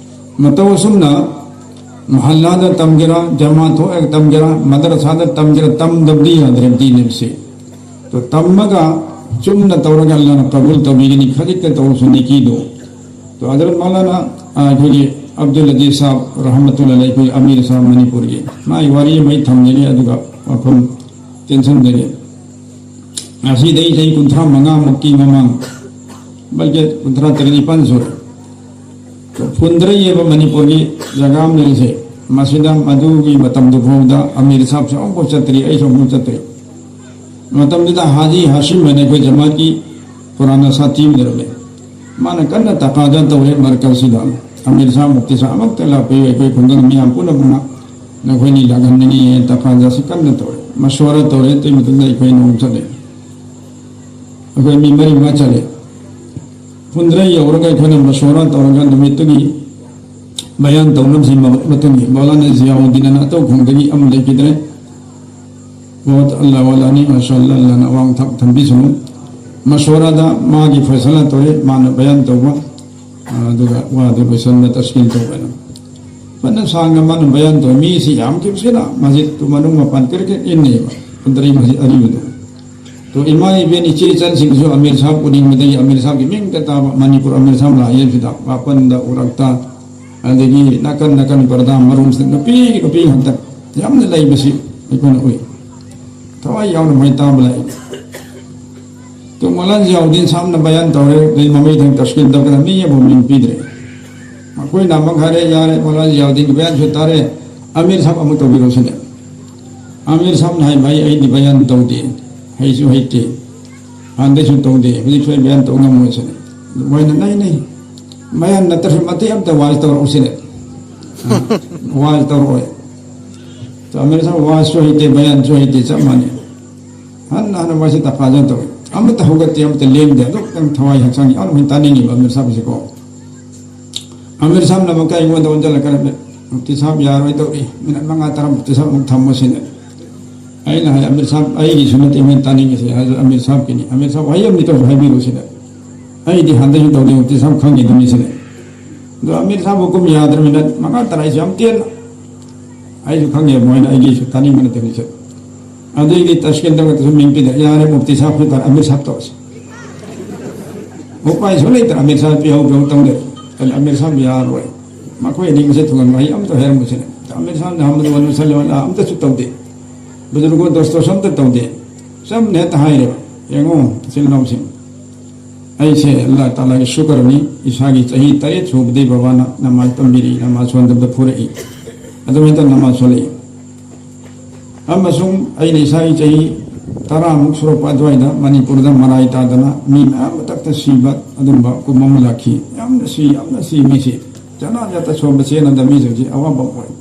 ꯃꯇꯧ ꯑꯁꯨꯝꯅ ꯃꯍꯜꯂꯥꯗ ꯇꯝꯒꯦꯔꯥ, ꯖꯃꯥ ꯊꯣꯛꯑꯒ ꯇꯝꯒꯦꯔꯥ, ꯃꯗꯔꯁꯥꯗ ꯇꯝꯒꯦꯔꯥ, ꯇꯝꯗꯕꯗꯤ ꯌꯥꯗ꯭ꯔꯦ ꯗꯤꯟ ꯍꯥꯏꯕꯁꯤ꯫ ꯑꯗꯣ ꯇꯝꯃꯒ ꯆꯨꯝꯅ ꯇꯧꯔꯒ ꯑꯜꯂꯥꯅ ꯀꯕꯨꯜ ꯇꯧꯕꯤꯒꯅꯤ, ꯈꯖꯤꯛꯇ ꯇꯧꯔꯁꯨ ꯅꯦꯀꯤꯗꯣ꯫ ꯑꯗꯣ ꯍꯖꯔꯠ ꯃꯧꯂꯥꯅꯥ, ꯑ, ꯑꯩꯈꯣꯏꯒꯤ ꯑꯕꯗꯨꯜ ꯑꯖꯤꯖ ꯁꯥꯍꯕ ꯔꯍꯃꯇꯨꯜꯂꯥꯍꯤ ꯑꯂꯩ, ꯑꯩꯈꯣꯏ ꯑꯃꯤꯔ ꯁꯥꯍꯕ ꯃꯅꯤꯄꯨꯔꯒꯤ, ꯃꯥꯒꯤ ꯋꯥꯔꯤ ꯑꯃ ꯑꯩ ꯊꯝꯖꯒꯦ, ꯑꯗꯨꯒ ꯋꯥꯐꯝ ꯇꯦꯟꯁꯟꯗꯒꯤ꯫ ꯉꯁꯤꯗꯩ ꯆꯍꯤ ꯀꯨꯟꯊ꯭ꯔꯥ ꯃꯉꯥꯃꯨꯛꯀꯤ ꯃꯃꯥꯡ, ꯕꯜꯀꯤ ꯀꯨꯟꯊ꯭ꯔꯥ ꯇꯔꯦꯠ ꯅꯤꯄꯥꯟ ꯁꯨꯔꯦ꯫ ꯐꯨꯟꯗ꯭ꯔꯩ ꯍꯥꯏꯕ ꯃꯅꯤꯄꯨꯔꯒꯤ ꯖꯒꯥ ꯑꯃ ꯂꯩꯔꯤꯁꯦ, ꯃꯁꯤꯗ ꯃꯗꯨꯒꯤ ꯃꯇꯝꯗꯨ ꯐꯥꯎꯗ ꯑꯃꯤꯔ ꯁꯥꯍꯕꯁꯦ ꯑꯃꯨꯛꯐꯥꯎ ꯆꯠꯇ꯭ꯔꯤ, ꯑꯩꯁꯨ ꯑꯃꯨꯛꯐꯥꯎ ꯆꯠꯇ꯭ꯔꯤ꯫ ꯃꯇꯝꯗꯨꯗ ꯍꯥꯖꯤ ꯍꯥꯁꯤꯝ ꯍꯥꯏꯅ ꯑꯩꯈꯣꯏ ꯖꯃꯥꯠꯀꯤ ꯄꯨꯔꯥꯅ ꯁꯥꯊꯤ ꯑꯃ ꯂꯩꯔꯝꯃꯦ꯫ ꯃꯥꯅ ꯀꯟꯅ ꯇꯀꯥꯖꯥ ꯇꯧꯔꯦ ꯃꯔꯀꯜꯁꯤꯗ, ꯑꯃꯤꯔ ꯁꯥꯍꯕ ꯃꯨꯐꯇꯤ ꯁꯥꯍꯕ ꯑꯃꯨꯛꯇ ꯂꯥꯛꯄꯤꯌꯨ, ꯑꯩꯈꯣꯏ ꯈꯨꯡꯒꯪ ꯃꯤꯌꯥꯝ ꯄꯨꯝꯅꯃꯛꯅ ꯅꯈꯣꯏꯅꯤ ꯂꯥꯛꯍꯟꯅꯤꯡꯉꯤ ꯍꯥꯏꯅ ꯇꯀꯥꯖꯥꯁꯤ ꯀꯟꯅ ꯇꯧꯔꯦ, ꯃꯁꯋꯥꯔꯥ ꯇꯧꯔꯦ꯫ ꯑꯗꯨꯒꯤ ꯃꯇꯨꯡꯗ ꯑꯩꯈꯣꯏ ꯅꯣꯡ ꯆꯠꯂꯦ, ꯑꯩꯈꯣꯏ ꯃꯤ ꯃꯔꯤ ꯃꯉꯥ ꯆꯠꯂꯦ꯫ ꯐꯨꯟꯗ꯭ꯔꯩ ꯌꯧꯔꯒ ꯑꯩꯈꯣꯏꯅ ꯃꯁꯋꯥꯔꯥ ꯇꯧꯔꯒ ꯅꯨꯃꯤꯠꯇꯨꯒꯤ ꯕꯌꯥꯟ ꯇꯧꯅꯕꯁꯤ ꯃ-, ꯃꯇꯨꯡꯒꯤ ꯃꯧꯂꯥꯅꯥ ꯖꯤꯌꯥꯎꯗꯤꯟ ꯑꯅ ꯑꯇꯧ ꯈꯣꯡꯗꯒꯤ ꯑꯃ ꯂꯩꯈꯤꯗ꯭ꯔꯦ꯫ ꯃꯣꯍꯠ ꯑꯜꯂꯥ ꯋꯥꯂꯥꯅꯤ, ꯃꯥꯁꯥ ꯑꯜꯂꯥ, ꯑꯜꯂꯥꯅ ꯑꯋꯥꯡ ꯊꯥꯛ ꯊꯝꯕꯤꯁꯅꯨ꯫ ꯃꯁꯋꯥꯔꯥꯗ ꯃꯥꯒꯤ ꯐꯩꯁꯂꯥ ꯇꯧꯔꯦ, ꯃꯥꯅ ꯕꯌꯥꯟ ꯇꯧꯕ, ꯑꯗꯨꯒ ꯋꯥꯗꯨ ꯂꯣꯏꯁꯟꯕ ꯇꯁꯀꯤꯟ ꯇꯧꯕ ꯍꯥꯏꯅ꯫ ꯐꯅ ꯁꯥꯡꯅ ꯃꯥꯅ ꯕꯌꯥꯟ ꯇꯧꯔꯦ, ꯃꯤꯁꯤ ꯌꯥꯝꯈꯤꯕꯁꯤꯅ ꯃꯁꯖꯤꯗꯇꯨ ꯃꯅꯨꯡ ꯃꯄꯥꯟ ꯀ꯭ꯔꯤꯛ ꯀ꯭ꯔꯤꯛ ꯏꯟꯅꯩꯕ, ꯐꯨꯟꯗ꯭ꯔꯩ ꯃꯁꯖꯤꯗ ꯑꯔꯤꯕꯗꯨ꯫ ꯇꯣ, ꯏꯃꯥ ꯏꯕꯦꯟ ꯏꯆꯦ ꯏꯆꯟꯁꯤꯡꯁꯨ ꯑꯃꯤꯔ ꯁꯥꯍꯕ ꯎꯅꯤꯡꯕꯗꯒꯤ, ꯑꯃꯤꯔ ꯁꯥꯍꯕꯀꯤ ꯃꯤꯡꯇ ꯇꯥꯕ, ꯃꯅꯤꯄꯨꯔ ꯑꯃꯤꯔ ꯁꯥꯍꯕ ꯂꯥꯛꯑꯦ ꯁꯤꯗ, ꯃꯥꯄꯟꯗ ꯎꯔꯛꯇ, ꯑꯗꯒꯤ ꯅꯥꯀꯟ ꯅꯥꯀꯟ ꯄꯔꯗꯥ ꯃꯔꯨꯝꯁꯤꯗ ꯅꯨꯄꯤ ꯅꯨꯄꯤ ꯉꯥꯛꯇ ꯌꯥꯝꯅ ꯂꯩꯕꯁꯤ ꯑꯩꯈꯣꯏꯅ ꯎꯏ꯫ ꯊꯋꯥꯏ ꯌꯥꯎꯅ ꯃꯣꯏ ꯇꯥꯕ ꯂꯥꯛꯏ꯫ ꯇꯣ, ꯃꯧꯂꯥꯅꯥ ꯖꯤꯌꯥꯎꯗꯤꯟ ꯁꯥꯍꯕꯅ ꯕꯌꯥꯟ ꯇꯧꯔꯦ, ꯑꯗꯩ ꯃꯃꯩ ꯊꯪ ꯇꯁꯀꯤꯟ ꯇꯧꯗꯅ ꯃꯤ ꯑꯃꯕꯨ ꯃꯤꯡ ꯄꯤꯗ꯭ꯔꯦ꯫ ꯃꯈꯣꯏꯅ ꯑꯃꯨꯛ ꯍꯥꯏꯔꯦ, "ꯌꯥꯔꯦ, ꯃꯧꯂꯥꯅꯥ ꯖꯤꯌꯥꯎꯗꯤꯟꯒꯤ ꯕꯌꯥꯟꯁꯨ ꯇꯥꯔꯦ, ꯑꯃꯤꯔ ꯁꯥꯍꯕ ꯑꯃꯨꯛ ꯇꯧꯕꯤꯔꯣ" ꯁꯤꯅꯦ꯫ ꯑꯃꯤꯔ ꯁꯥꯍꯕꯅ ꯍꯥꯏꯕ, "ꯑꯩ, ꯑꯩꯗꯤ ꯕꯌꯥꯟ ꯇꯧꯗꯦ, ꯍꯩꯁꯨ ꯍꯩꯇꯦ, ꯍꯥꯟꯅꯗꯩꯁꯨ ꯇꯧꯗꯦ, ꯍꯧꯖꯤꯛꯁꯨ ꯑꯩ ꯕꯌꯥꯟ ꯇꯧ ꯉꯝꯃꯣꯏ" ꯁꯤꯅꯦ꯫ ꯃꯣꯏꯅ, "ꯅꯩ, ꯅꯩ, ꯕꯌꯥꯟ ꯅꯠꯇ꯭ꯔꯁꯨ ꯃꯇꯦꯛ ꯑꯃꯇ ꯋꯥꯖ ꯇꯧꯔꯛꯎ" ꯁꯤꯅꯦ꯫ ꯑ, ꯋꯥꯖ ꯇꯧꯔꯛꯑꯣꯏ꯫ ꯑꯃꯤꯔ ꯁꯥꯍꯕ ꯋꯥꯖꯁꯨ ꯍꯩꯇꯦ, ꯕꯌꯥꯟꯁꯨ ꯍꯩꯇꯦ, ꯆꯞ ꯃꯥꯟꯅꯩ꯫ ꯍꯟꯅ ꯍꯟꯅ ꯃꯁꯤ ꯇꯀꯥꯖꯥ ꯇꯧꯏ꯫ ꯑꯃꯠꯇ ꯍꯧꯒꯠꯇꯦ, ꯑꯃꯠꯇ ꯂꯦꯡꯗꯦ, ꯑꯗꯨꯛꯇꯪ ꯊꯋꯥꯏ ꯍꯛꯆꯥꯡ ꯌꯥꯎꯅ ꯃꯣꯏ ꯇꯥꯅꯤꯡꯉꯤꯕ ꯑꯃꯤꯔ ꯁꯥꯍꯕꯁꯤꯀꯣ꯫ ꯑꯃꯤꯔ ꯁꯥꯍꯕꯅ ꯑꯃꯨꯛꯀ ꯑꯩꯉꯣꯟꯗ ꯑꯣꯟꯁꯤꯜꯂꯛꯀꯅꯤ, "ꯃꯨꯐꯇꯤ ꯁꯥꯍꯕ ꯌꯥꯔꯣꯏꯗꯧꯔꯤ, ꯃꯤꯅꯠ ꯃꯉꯥ ꯇꯔꯥ ꯃꯨꯐꯇꯤ ꯁꯥꯍꯕ ꯑꯃꯨꯛ ꯊꯝꯃꯣ" ꯁꯤꯅꯦ꯫ ꯑꯩꯅ ꯍꯥꯏ, "ꯑꯃꯤꯔ ꯁꯥꯍꯕ, ꯑꯩꯒꯤꯁꯨ ꯅꯠꯇꯦ ꯃꯣꯏꯅ ꯇꯥꯅꯤꯡꯉꯤꯁꯦ, ꯑꯃꯤꯔ ꯁꯥꯍꯕꯀꯤꯅꯤ꯫ ꯑꯃꯤꯔ ꯁꯥꯍꯕ ꯋꯥꯍꯩ ꯑꯃꯅꯤ ꯇꯧꯁꯨ ꯍꯥꯏꯕꯤꯔꯨ" ꯁꯤꯅꯦ꯫ "ꯑꯩꯗꯤ ꯍꯥꯟꯅꯗꯩꯁꯨ ꯇꯧꯗꯦ, ꯃꯨꯐꯇꯤ ꯁꯥꯍꯕ ꯈꯪꯉꯤꯗꯨꯅꯤ" ꯁꯤꯅꯦ꯫ ꯑꯗꯣ ꯑꯃꯤꯔ ꯁꯥꯍꯕ ꯍꯨꯀꯨꯝ ꯌꯥꯗ꯭ꯔꯃꯤꯅ ꯃꯉꯥ ꯇꯔꯥ ꯑꯩꯁꯨ ꯌꯥꯝ ꯇꯦꯟꯅ, ꯑꯩꯁꯨ ꯈꯪꯉꯦ ꯃꯣꯏꯅ ꯑꯩꯒꯤꯁꯨ ꯇꯥꯅꯤꯡꯕ ꯅꯠꯇꯦ ꯍꯧꯖꯤꯛꯁꯦ꯫ ꯑꯗꯨꯒꯤ ꯇꯁꯀꯤꯟ ꯇꯧꯕꯗꯁꯨ ꯃꯤꯡ ꯄꯤꯗ, "ꯌꯥꯔꯦ, ꯃꯨꯐꯇꯤ ꯁꯥꯍꯕ ꯐꯤꯇꯥꯔ ꯑꯃꯤꯔ ꯁꯥꯍꯕ ꯇꯧꯔꯁꯤ"꯫ ꯎꯄꯥꯏꯁꯨ ꯂꯩꯇ꯭ꯔꯦ, ꯑꯃꯤꯔ ꯁꯥꯍꯕ ꯄꯤꯍꯧ ꯄꯤꯍꯧ ꯇꯧꯗꯦ꯫ ꯑꯗꯨꯅ ꯑꯃꯤꯔ ꯁꯥꯍꯕ ꯌꯥꯔꯣꯏ, ꯃꯈꯣꯏ ꯑꯅꯤ ꯃꯁꯦ ꯊꯨꯡꯍꯟ ꯋꯥꯍꯩ ꯑꯝꯇ ꯍꯥꯏꯔꯝꯕꯁꯤꯅ꯫ ꯑꯃꯤꯔ ꯁꯥꯍꯕꯅ "ꯍꯝꯗꯨ ꯋ ꯅꯨꯁꯜꯂꯤ ꯋ ꯂꯥ" ꯑꯝꯇꯁꯨ ꯇꯧꯗꯦ꯫ ꯕꯨꯖꯨꯔꯒꯣ ꯗꯣꯁꯇꯣꯁ ꯑꯝꯇ ꯇꯧꯗꯦ꯫ ꯆꯝꯅ ꯍꯦꯛꯇ ꯍꯥꯏꯔꯦꯕ, "ꯌꯦꯡꯉꯣ, ꯏꯆꯤꯜ ꯏꯅꯥꯎꯁꯤꯡ, ꯑꯩꯁꯦ ꯑꯜꯂꯥꯍ ꯇꯥꯂꯥꯒꯤ ꯁꯨꯀꯔꯅꯤ, ꯏꯁꯥꯒꯤ ꯆꯍꯤ ꯇꯔꯦꯠ ꯁꯨꯕꯗꯒꯤ ꯕꯕꯥꯅ ꯅꯃꯥꯖ ꯇꯝꯕꯤꯔꯛꯏ, ꯅꯃꯥꯖ ꯁꯣꯟꯗꯕꯗ ꯐꯨꯔꯛꯏ, ꯑꯗꯨꯝ ꯍꯦꯛꯇ ꯅꯃꯥꯖ ꯁꯣꯜꯂꯛꯏ꯫ ꯑꯃꯁꯨꯡ ꯑꯩꯅ ꯏꯁꯥꯒꯤ ꯆꯍꯤ ꯇꯔꯥꯃꯨꯛ ꯁꯨꯔꯛꯄ ꯑꯗꯨꯋꯥꯏꯗ ꯃꯅꯤꯄꯨꯔꯗ ꯃꯔꯥꯏ ꯇꯥꯗꯅ ꯃꯤ ꯃꯌꯥꯝ ꯃꯊꯛꯇ ꯁꯤꯕ ꯑꯗꯨꯝꯕ ꯀꯨꯝ ꯑꯃ ꯂꯥꯛꯈꯤ꯫ ꯌꯥꯝꯅ ꯁꯤ, ꯌꯥꯝꯅ ꯁꯤ ꯃꯤꯁꯤ꯫ ꯖꯅꯥꯖꯥꯇ ꯁꯣꯟꯕ ꯆꯦꯟꯅꯗ ꯃꯤꯁꯤꯡꯁꯤ ꯑꯋꯥꯕ ꯑꯣꯏ꯫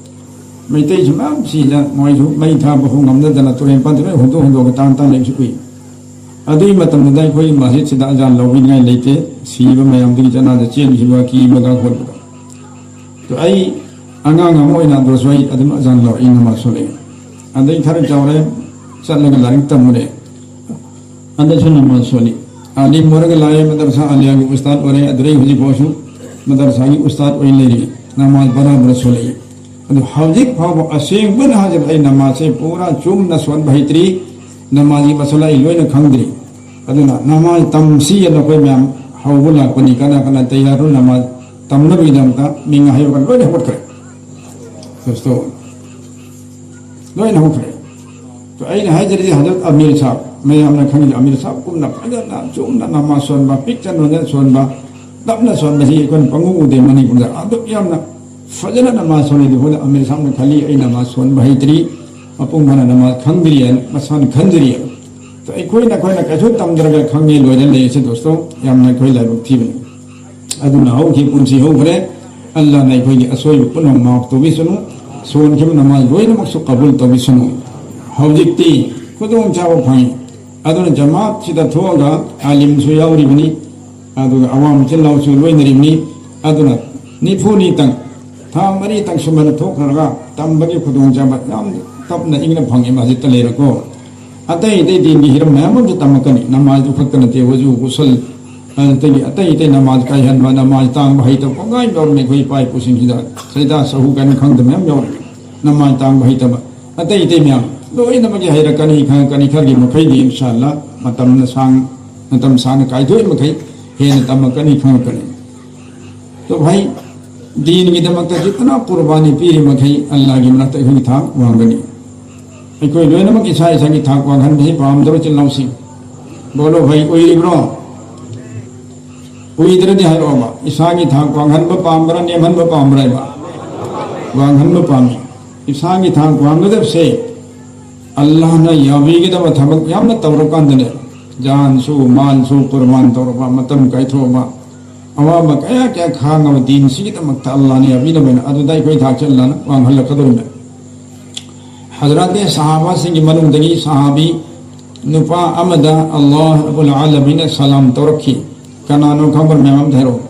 ꯃꯩꯇꯩꯁꯨ ꯃꯌꯥꯝ ꯁꯤꯗ ꯃꯣꯏꯁꯨ ꯃꯩ ꯊꯥꯕ ꯐꯥꯎ ꯉꯝꯅꯗꯅ ꯇꯨꯔꯦꯟ ꯄꯥꯟꯗ ꯂꯣꯏ ꯍꯨꯟꯗꯣꯛ ꯍꯨꯟꯗꯣꯛꯑꯒ ꯇꯥꯡ ꯇꯥꯡ ꯂꯩꯕꯁꯨ ꯎꯏ꯫ ꯑꯗꯨꯒꯤ ꯃꯇꯝꯗꯨꯗ ꯑꯩꯈꯣꯏꯒꯤ ꯃꯁꯖꯤꯠꯁꯤꯗ ꯑꯖꯥꯟ ꯂꯧꯕꯤꯅꯤꯡꯉꯥꯏ ꯂꯩꯇꯦ꯫ ꯁꯤꯕ ꯃꯌꯥꯝꯗꯨꯒꯤ ꯖꯅꯥꯖꯥ ꯆꯦꯟꯈꯤꯕ ꯀꯤꯕꯒ ꯈꯣꯠꯄꯗ꯫ ꯑꯗꯣ ꯑꯩ ꯑꯉꯥꯡ ꯑꯃ ꯑꯣꯏꯅ ꯑꯗꯨꯁꯨ ꯑꯩ ꯑꯗꯨꯝ ꯑꯖꯥꯟ ꯂꯧꯔꯛꯏ, ꯅꯃꯥꯖ ꯁꯣꯜꯂꯛꯏ꯫ ꯑꯗꯩ ꯈꯔ ꯆꯥꯎꯔꯦ, ꯆꯠꯂꯒ ꯂꯥꯏꯔꯤꯛ ꯇꯝꯃꯨꯔꯦ꯫ ꯑꯗꯁꯨ ꯅꯃꯥꯖ ꯁꯣꯜꯂꯤ꯫ ꯑꯥꯂꯤꯝ ꯑꯣꯏꯔꯒ ꯂꯥꯛꯑꯦ, ꯃꯗꯔꯁꯥ ꯑꯥꯂꯤꯌꯥꯒꯤ ꯎꯁꯇꯥꯗ ꯑꯣꯏꯔꯦ, ꯑꯗꯨꯗꯩ ꯍꯧꯖꯤꯛ ꯐꯥꯎꯁꯨ ꯃꯗꯔꯁꯥꯒꯤ ꯎꯁꯇꯥꯗ ꯑꯣꯏꯅ ꯂꯩꯔꯤ꯫ ꯅꯃꯥꯖ ꯕꯔꯥꯕꯔ ꯁꯣꯜꯂꯛꯏ꯫ ꯑꯗꯨ ꯍꯧꯖꯤꯛ ꯐꯥꯎꯕ ꯑꯁꯦꯡꯕꯅ ꯍꯥꯏꯖꯕ ꯑꯩ ꯅꯃꯥꯖꯁꯦ ꯄꯨꯔꯥ ꯆꯨꯝꯅ ꯁꯣꯟꯕ ꯍꯩꯇ꯭ꯔꯤ꯫ ꯅꯃꯥꯖꯒꯤ ꯃꯁꯥꯂꯥ ꯑꯩ ꯂꯣꯏꯅ ꯈꯪꯗ꯭ꯔꯤ꯫ ꯑꯗꯨꯅ ꯅꯃꯥꯖ ꯇꯝꯁꯤ ꯍꯥꯏꯅ ꯑꯩꯈꯣꯏ ꯃꯌꯥꯝ ꯍꯧꯕ ꯂꯥꯛꯄꯅꯤ꯫ ꯀꯅꯥ ꯀꯅꯥ ꯇꯌꯥꯔ ꯅꯃꯥꯖ ꯇꯝꯅꯕꯒꯤꯗꯃꯛꯇ ꯃꯤꯡ ꯍꯩꯕ ꯂꯣꯏꯅ ꯍꯧꯒꯠꯈ꯭ꯔꯦ꯫ ꯗꯣꯁꯇꯣ, ꯂꯣꯏꯅ ꯍꯧꯈ꯭ꯔꯦ꯫ ꯑꯗꯣ ꯑꯩꯅ ꯍꯥꯏꯖꯔꯤꯁꯦ ꯍꯟꯗꯛ ꯑꯃꯤꯔ ꯁꯥꯍꯕ, ꯃꯌꯥꯝꯅ ꯈꯪꯉꯤꯗꯣ ꯑꯃꯤꯔ ꯁꯥꯍꯕ ꯀꯨꯝꯅ ꯐꯖꯅ ꯆꯨꯝꯅ ꯅꯃꯥꯖ ꯁꯣꯟꯕ, ꯄꯤꯛ ꯆꯟ ꯁꯣꯟꯕ, ꯇꯞꯅ ꯁꯣꯟꯕꯁꯤ ꯑꯩꯈꯣꯏꯅ ꯄꯪꯎ ꯎꯗꯦ ꯃꯅꯤꯄꯨꯔꯗ꯫ ꯑꯗꯨꯛ ꯌꯥꯝꯅ ꯐꯖꯅ ꯅꯃꯥꯖ ꯁꯣꯜꯂꯤꯗꯨ ꯑꯩꯈꯣꯏꯅ ꯑꯃꯤꯔ ꯁꯥꯍꯕꯅ ꯈꯜꯂꯤ, ꯑꯩ ꯅꯃꯥꯖ ꯁꯣꯟꯕ ꯍꯩꯇ꯭ꯔꯤ, ꯃꯄꯨꯡ ꯐꯥꯅ ꯅꯃꯥꯖ ꯈꯪꯗ꯭ꯔꯤ ꯍꯥꯏꯅ ꯃꯁꯥꯅ ꯈꯟꯖꯔꯤ꯫ ꯑꯗꯣ ꯑꯩꯈꯣꯏꯅ, ꯑꯩꯈꯣꯏꯅ ꯀꯩꯁꯨ ꯇꯝꯗ꯭ꯔꯒ ꯈꯪꯉꯦ ꯂꯣꯏꯔꯦ ꯂꯩꯔꯤꯁꯦ ꯗꯣꯁꯇꯣ, ꯌꯥꯝꯅ ꯑꯩꯈꯣꯏ ꯂꯥꯏꯕꯛ ꯊꯤꯕꯅꯤ꯫ ꯑꯗꯨꯅ ꯍꯧꯈꯤ ꯄꯨꯟꯁꯤ ꯍꯧꯈ꯭ꯔꯦ꯫ ꯑꯜꯂꯥꯅ ꯑꯩꯈꯣꯏꯒꯤ ꯑꯁꯣꯏꯕ ꯄꯨꯝꯅꯃꯛ ꯃꯥꯐ ꯇꯧꯕꯤꯁꯅꯨ꯫ ꯁꯣꯟꯈꯤꯕ ꯅꯃꯥꯖ ꯂꯣꯏꯅꯃꯛꯁꯨ ꯀꯕꯨꯜ ꯇꯧꯕꯤꯁꯅꯨ꯫ ꯍꯧꯖꯤꯛꯇꯤ ꯈꯨꯗꯣꯡꯆꯥꯕ ꯐꯪꯉꯤ꯫ ꯑꯗꯨꯅ ꯖꯃꯥꯠꯁꯤꯗ ꯊꯣꯛꯑꯒ ꯑꯥꯂꯤꯝꯁꯨ ꯌꯥꯎꯔꯤꯕꯅꯤ, ꯑꯗꯨꯒ ꯑꯋꯥꯡ ꯃꯆꯤꯟ ꯃꯅꯥꯎꯁꯨ ꯂꯣꯏꯅꯔꯤꯕꯅꯤ꯫ ꯑꯗꯨꯅ ꯅꯤꯐꯨꯅꯤꯇꯪ, ꯊꯥ ꯃꯔꯤꯇꯪ ꯁꯨꯃꯥꯏꯅ ꯊꯣꯛꯈ꯭ꯔꯒ ꯇꯝꯕꯒꯤ ꯈꯨꯗꯣꯡꯆꯥꯕ ꯌꯥꯝ ꯇꯞꯅ ꯏꯪꯅ ꯐꯪꯉꯤ ꯃꯁꯖꯤꯠꯇ ꯂꯩꯔꯀꯣ꯫ ꯑꯇꯩ ꯑꯇꯩ ꯗꯤꯟꯒꯤ ꯍꯤꯔꯝ ꯃꯌꯥꯝ ꯑꯃꯁꯨ ꯇꯝꯃꯛꯀꯅꯤ꯫ ꯅꯃꯥꯖꯗꯨ ꯈꯛꯇ ꯅꯠꯇꯦ, ꯋꯖꯨ, ꯒꯨꯁꯜ, ꯑꯗꯒꯤ ꯑꯇꯩ ꯑꯇꯩ ꯅꯃꯥꯖ ꯀꯥꯏꯍꯟꯕ, ꯅꯃꯥꯖ ꯇꯥꯡꯕ ꯍꯩꯇꯕ ꯄꯪꯒꯥꯏ ꯌꯥꯎꯔꯝꯃꯤ ꯑꯩꯈꯣꯏ ꯏꯄꯥ ꯏꯄꯨꯁꯤꯡꯁꯤꯗ꯫ ꯁꯩꯗꯥ ꯁꯍꯨ ꯀꯥꯏꯅ ꯈꯪꯗꯕ ꯃꯌꯥꯝ ꯌꯥꯎꯔꯝꯃꯤ꯫ ꯅꯃꯥꯖ ꯇꯥꯡꯕ ꯍꯩꯇꯕ꯫ ꯑꯇꯩ ꯑꯇꯩ ꯃꯌꯥꯝ ꯂꯣꯏꯅꯃꯛꯀꯤ ꯍꯩꯔꯛꯀꯅꯤ, ꯈꯪꯉꯛꯀꯅꯤ꯫ ꯈꯔꯒꯤ ꯃꯈꯩꯗꯤ ꯏꯟꯁꯥ ꯑꯜꯂꯥ ꯃꯇꯝꯅ ꯁꯥꯡ-, ꯃꯇꯝ ꯁꯥꯡꯅ ꯀꯥꯏꯊꯣꯛꯏ ꯃꯈꯩ ꯍꯦꯟꯅ ꯇꯝꯃꯛꯀꯅꯤ, ꯈꯪꯉꯛꯀꯅꯤ꯫ ꯑꯗꯣ ꯚꯥꯏ, ꯗꯤꯟꯒꯤꯗꯃꯛꯇ ꯖꯤꯇꯅ ꯀꯨꯔꯕꯥꯅꯤ ꯄꯤꯔꯤ ꯃꯈꯩ ꯑꯜꯂꯥꯒꯤ ꯃꯅꯥꯛꯇ ꯑꯩꯈꯣꯏꯒꯤ ꯊꯥꯛ ꯋꯥꯡꯒꯅꯤ꯫ ꯑꯩꯈꯣꯏ ꯂꯣꯏꯅꯃꯛ ꯏꯁꯥ ꯏꯁꯥꯒꯤ ꯊꯥꯛ ꯋꯥꯡꯍꯟꯕꯁꯤ ꯄꯥꯝꯗ꯭ꯔꯣ, ꯏꯆꯤꯜ ꯏꯅꯥꯎꯁꯤꯡ? ꯕꯣꯂꯣ ꯚꯥꯏ, ꯎꯏꯔꯤꯕ꯭ꯔꯣ? ꯎꯏꯗ꯭ꯔꯗꯤ ꯍꯥꯏꯔꯛꯑꯣꯕ, ꯏꯁꯥꯒꯤ ꯊꯥꯛ ꯋꯥꯡꯍꯟꯕ ꯄꯥꯝꯕ꯭ꯔꯥ, ꯅꯦꯝꯍꯟꯕ ꯄꯥꯝꯕ꯭ꯔꯥ ꯍꯥꯏꯕ? ꯋꯥꯡꯍꯟꯕ ꯄꯥꯝꯃꯤ꯫ ꯏꯁꯥꯒꯤ ꯊꯥꯛ ꯋꯥꯡꯒꯗꯕꯁꯦ ꯑꯜꯂꯥꯍꯅ ꯌꯥꯕꯤꯒꯗꯕ ꯊꯕꯛ ꯌꯥꯝꯅ ꯇꯧꯔꯀꯥꯟꯗꯅꯦ, ꯖꯥꯟꯁꯨ, ꯃꯥꯜꯁꯨ ꯀꯨꯔꯕꯥꯟ ꯇꯧꯔꯕ, ꯃꯇꯝ ꯀꯥꯏꯊꯣꯛꯑꯕ, ꯑꯋꯥꯕ ꯀꯌꯥ ꯀꯌꯥ ꯈꯥꯡꯉꯕ ꯗꯤꯟꯁꯤꯒꯤꯗꯃꯛꯇ ꯑꯜꯂꯥꯍꯅ ꯌꯥꯕꯤꯅꯕꯅ ꯑꯗꯨꯗ ꯑꯩꯈꯣꯏ ꯊꯥꯛꯁꯦ ꯑꯜꯂꯥꯍꯅ ꯋꯥꯡꯍꯜꯂꯛꯀꯗꯧꯔꯤꯕꯅꯤ꯫ ꯍꯖꯔꯥꯠꯇꯤ ꯁꯍꯥꯕꯥꯁꯤꯡꯒꯤ ꯃꯅꯨꯡꯗꯒꯤ ꯁꯍꯥꯕꯤ ꯅꯨꯄꯥ ꯑꯃꯗ ꯑꯜꯂꯥꯍ ꯔꯕꯨꯜ ꯑꯥꯂꯃꯤꯅ ꯁꯂꯥꯝ ꯇꯧꯔꯛꯈꯤ꯫ ꯀꯅꯥꯅꯣ ꯈꯪꯕ꯭ꯔꯥ? ꯃꯌꯥꯝ ꯑꯝꯇ ꯍꯥꯏꯔꯛꯑꯣ꯫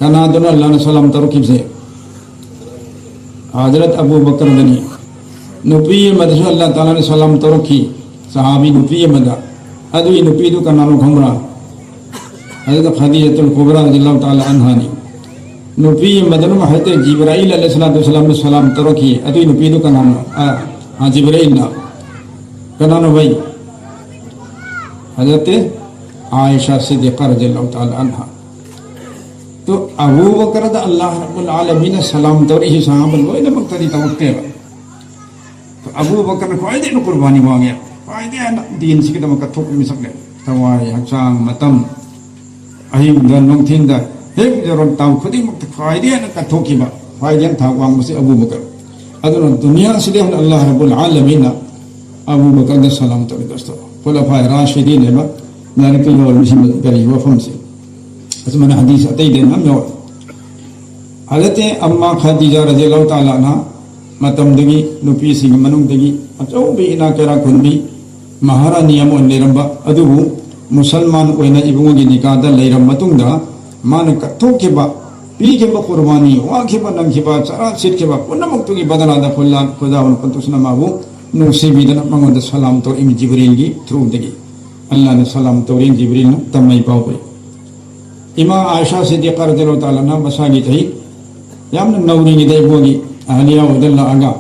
ꯀꯅꯥꯗꯨꯅ ꯑꯜꯂꯥꯍꯅ ꯁꯂꯥꯝ ꯇꯧꯔꯛꯈꯤꯕꯁꯦ? ꯍꯖꯔꯠ ꯑꯕꯨ ꯕꯀꯔꯗꯅꯤ꯫ ꯅꯨꯄꯤ ꯑꯃꯗꯁꯨ ꯑꯜꯂꯥꯍ ꯇꯥꯂꯥꯅ ꯁꯂꯥꯝ ꯇꯧꯔꯛꯈꯤ, ꯁꯍꯥꯕꯤ ꯅꯨꯄꯤ ꯑꯃꯗ꯫ ꯑꯗꯨꯒꯤ ꯅꯨꯄꯤꯗꯨ ꯀꯅꯥꯅꯣ ꯈꯪꯕ꯭ꯔꯥ? ꯍꯖꯔꯠ ꯈꯗꯤꯖꯥꯇꯨꯜ ꯀꯨꯕ꯭ꯔꯥ ꯔꯗꯤꯌꯜꯂꯥꯍꯨ ꯇꯥꯂꯥ ꯑꯟꯍꯥꯅꯤ꯫ ꯅꯨꯄꯤ ꯑꯃꯗꯅ ꯍꯖꯔꯠ ꯖꯤꯕ꯭ꯔꯥꯏꯜ ꯑꯂꯩꯍꯤꯁꯁꯂꯥꯇꯨ ꯋꯁꯁꯂꯥꯝꯅ ꯁꯂꯥꯝ ꯇꯧꯔꯛꯈꯤ꯫ ꯑꯗꯨꯒꯤ ꯅꯨꯄꯤꯗꯨ ꯀꯅꯥꯅꯣ? ꯑ, ꯑ, ꯖꯤꯕ꯭ꯔꯥꯏꯜꯅ꯫ ꯀꯅꯥꯅꯣ ꯚꯥꯏ? ꯍꯖꯔꯠ ꯑꯥꯏꯁꯥ ꯁꯤꯗꯤꯀꯥ ꯔꯗꯤꯌꯜꯂꯥꯍꯨ ꯇꯥꯂꯥ ꯑꯟꯍꯥ꯫ ꯇꯣ ꯑꯕꯨ ꯕꯀꯔꯗ ꯑꯜꯂꯥꯍ ꯔꯕꯨꯜ ꯑꯥꯂꯃꯤꯅ ꯁꯂꯥꯝ ꯇꯧꯔꯛꯏꯁꯤ ꯁꯍꯥꯕ ꯂꯣꯏꯅꯃꯛꯇꯗꯤ ꯇꯧꯔꯛꯇꯦꯕ꯫ ꯑꯕꯨ ꯕꯀꯔꯅ ꯈ꯭ꯋꯥꯏꯗꯒꯤ ꯍꯦꯟꯅ ꯀꯨꯔꯕꯥꯅꯤ ꯋꯥꯡꯉꯦ, ꯈ꯭ꯋꯥꯏꯗꯒꯤ ꯍꯦꯟꯅ ꯗꯤꯟꯁꯤꯒꯤꯗꯃꯛꯇ ꯊꯣꯛꯄ ꯃꯤꯁꯛꯅꯦ꯫ ꯊꯋꯥꯏ, ꯍꯛꯆꯥꯡ, ꯃꯇꯝ, ꯑꯍꯤꯡꯗ, ꯅꯨꯡꯊꯤꯟꯗ, ꯍꯦꯛ ꯌꯧꯔꯝ ꯇꯥꯡ ꯈꯨꯗꯤꯡꯃꯛꯇ ꯈ꯭ꯋꯥꯏꯗꯒꯤ ꯍꯦꯟꯅ ꯀꯠꯊꯣꯛꯈꯤꯕ, ꯈ꯭ꯋꯥꯏꯗꯒꯤ ꯍꯦꯟꯅ ꯊꯥꯛ ꯋꯥꯡꯕꯁꯤ ꯑꯕꯨ ꯕꯀꯔ꯫ ꯑꯗꯨꯅ ꯗꯨꯅꯤꯌꯥꯁꯤꯗ ꯍꯦꯟꯅ ꯑꯜꯂꯥꯍ ꯔꯕꯨꯜ ꯑꯥꯂꯃꯤꯟꯅ ꯑꯕꯨ ꯕꯀꯔꯗ ꯁꯂꯥꯝ ꯇꯧꯔꯤ꯫ ꯗꯣꯁꯇꯣ, ꯈꯨꯂꯐꯥꯏ ꯔꯥꯁꯤꯗꯤꯟ ꯍꯥꯏꯕ ꯂꯥꯏꯔꯤꯛꯇ ꯌꯧꯔꯤꯕꯁꯤ ꯀꯔꯤ ꯋꯥꯐꯝꯁꯤ? ꯑꯁꯨꯃꯥꯏꯅ ꯍꯗꯤꯁ ꯑꯇꯩꯗ ꯃꯌꯥꯝ ꯌꯧꯔꯤ꯫ ꯍꯖꯔꯠ ꯑꯝꯃꯥ ꯈꯗꯤꯖꯥ ꯔꯗꯤꯌꯜꯂꯥꯍꯨ ꯇꯥꯂꯥ ꯑꯟꯍꯥ ꯃꯇꯝꯗꯒꯤ ꯅꯨꯄꯤꯁꯤꯡꯒꯤ ꯃꯅꯨꯡꯗꯒꯤ ꯑꯆꯧꯕ ꯏꯅꯥꯛ ꯀꯩꯔꯥꯛ ꯈꯨꯟꯕꯤ ꯃꯍꯥꯔꯥꯅꯤ ꯑꯃ ꯑꯣꯏꯅ ꯂꯩꯔꯝꯕ, ꯑꯗꯨꯕꯨ ꯃꯨꯁꯜꯃꯥꯟ ꯑꯣꯏꯅ ꯏꯕꯨꯡꯉꯣꯒꯤ ꯅꯤꯀꯥꯗ ꯂꯩꯔꯕ ꯃꯇꯨꯡꯗ ꯃꯥꯅ ꯀꯠꯊꯣꯛꯈꯤꯕ, ꯄꯤꯈꯤꯕ ꯀꯨꯔꯕꯥꯅꯤ, ꯋꯥꯈꯤꯕ, ꯅꯝꯈꯤꯕ, ꯆꯔꯥ ꯁꯤꯠꯈꯤꯕ ꯄꯨꯝꯅꯃꯛꯇꯨꯒꯤ ꯕꯗꯂꯥꯗ ꯈꯨꯜꯂꯥ-, ꯈꯨꯗꯥ ꯄꯟꯇꯨꯁꯅ ꯃꯥꯕꯨ ꯅꯨꯡꯁꯤꯕꯤꯗꯅ ꯃꯉꯣꯟꯗ ꯁꯂꯥꯝ ꯇꯧꯔꯛꯏ ꯖꯤꯕ꯭ꯔꯤꯜꯒꯤ ꯊ꯭ꯔꯨꯗꯒꯤ꯫ ꯑꯜꯂꯥꯍꯅ ꯁꯂꯥꯝ ꯇꯧꯔꯤ ꯖꯤꯕ꯭ꯔꯤꯜꯅ ꯇꯝꯃꯩ ꯄꯥꯎ ꯄꯤ꯫ ꯏꯃꯥ ꯑꯥꯏꯁꯥ ꯁꯤꯗꯤꯀꯥ ꯔꯗꯤꯌꯜꯂꯥꯍꯨ ꯇꯥꯂꯥ ꯑꯟꯍꯥ ꯃꯁꯥꯒꯤ ꯆꯍꯤ ꯌꯥꯝꯅ ꯅꯧꯔꯤꯉꯩꯗ ꯏꯕꯨꯡꯒꯤ ꯑꯍꯂꯤꯌꯥ ꯑꯣꯏꯗ ꯂꯥꯛꯑꯒ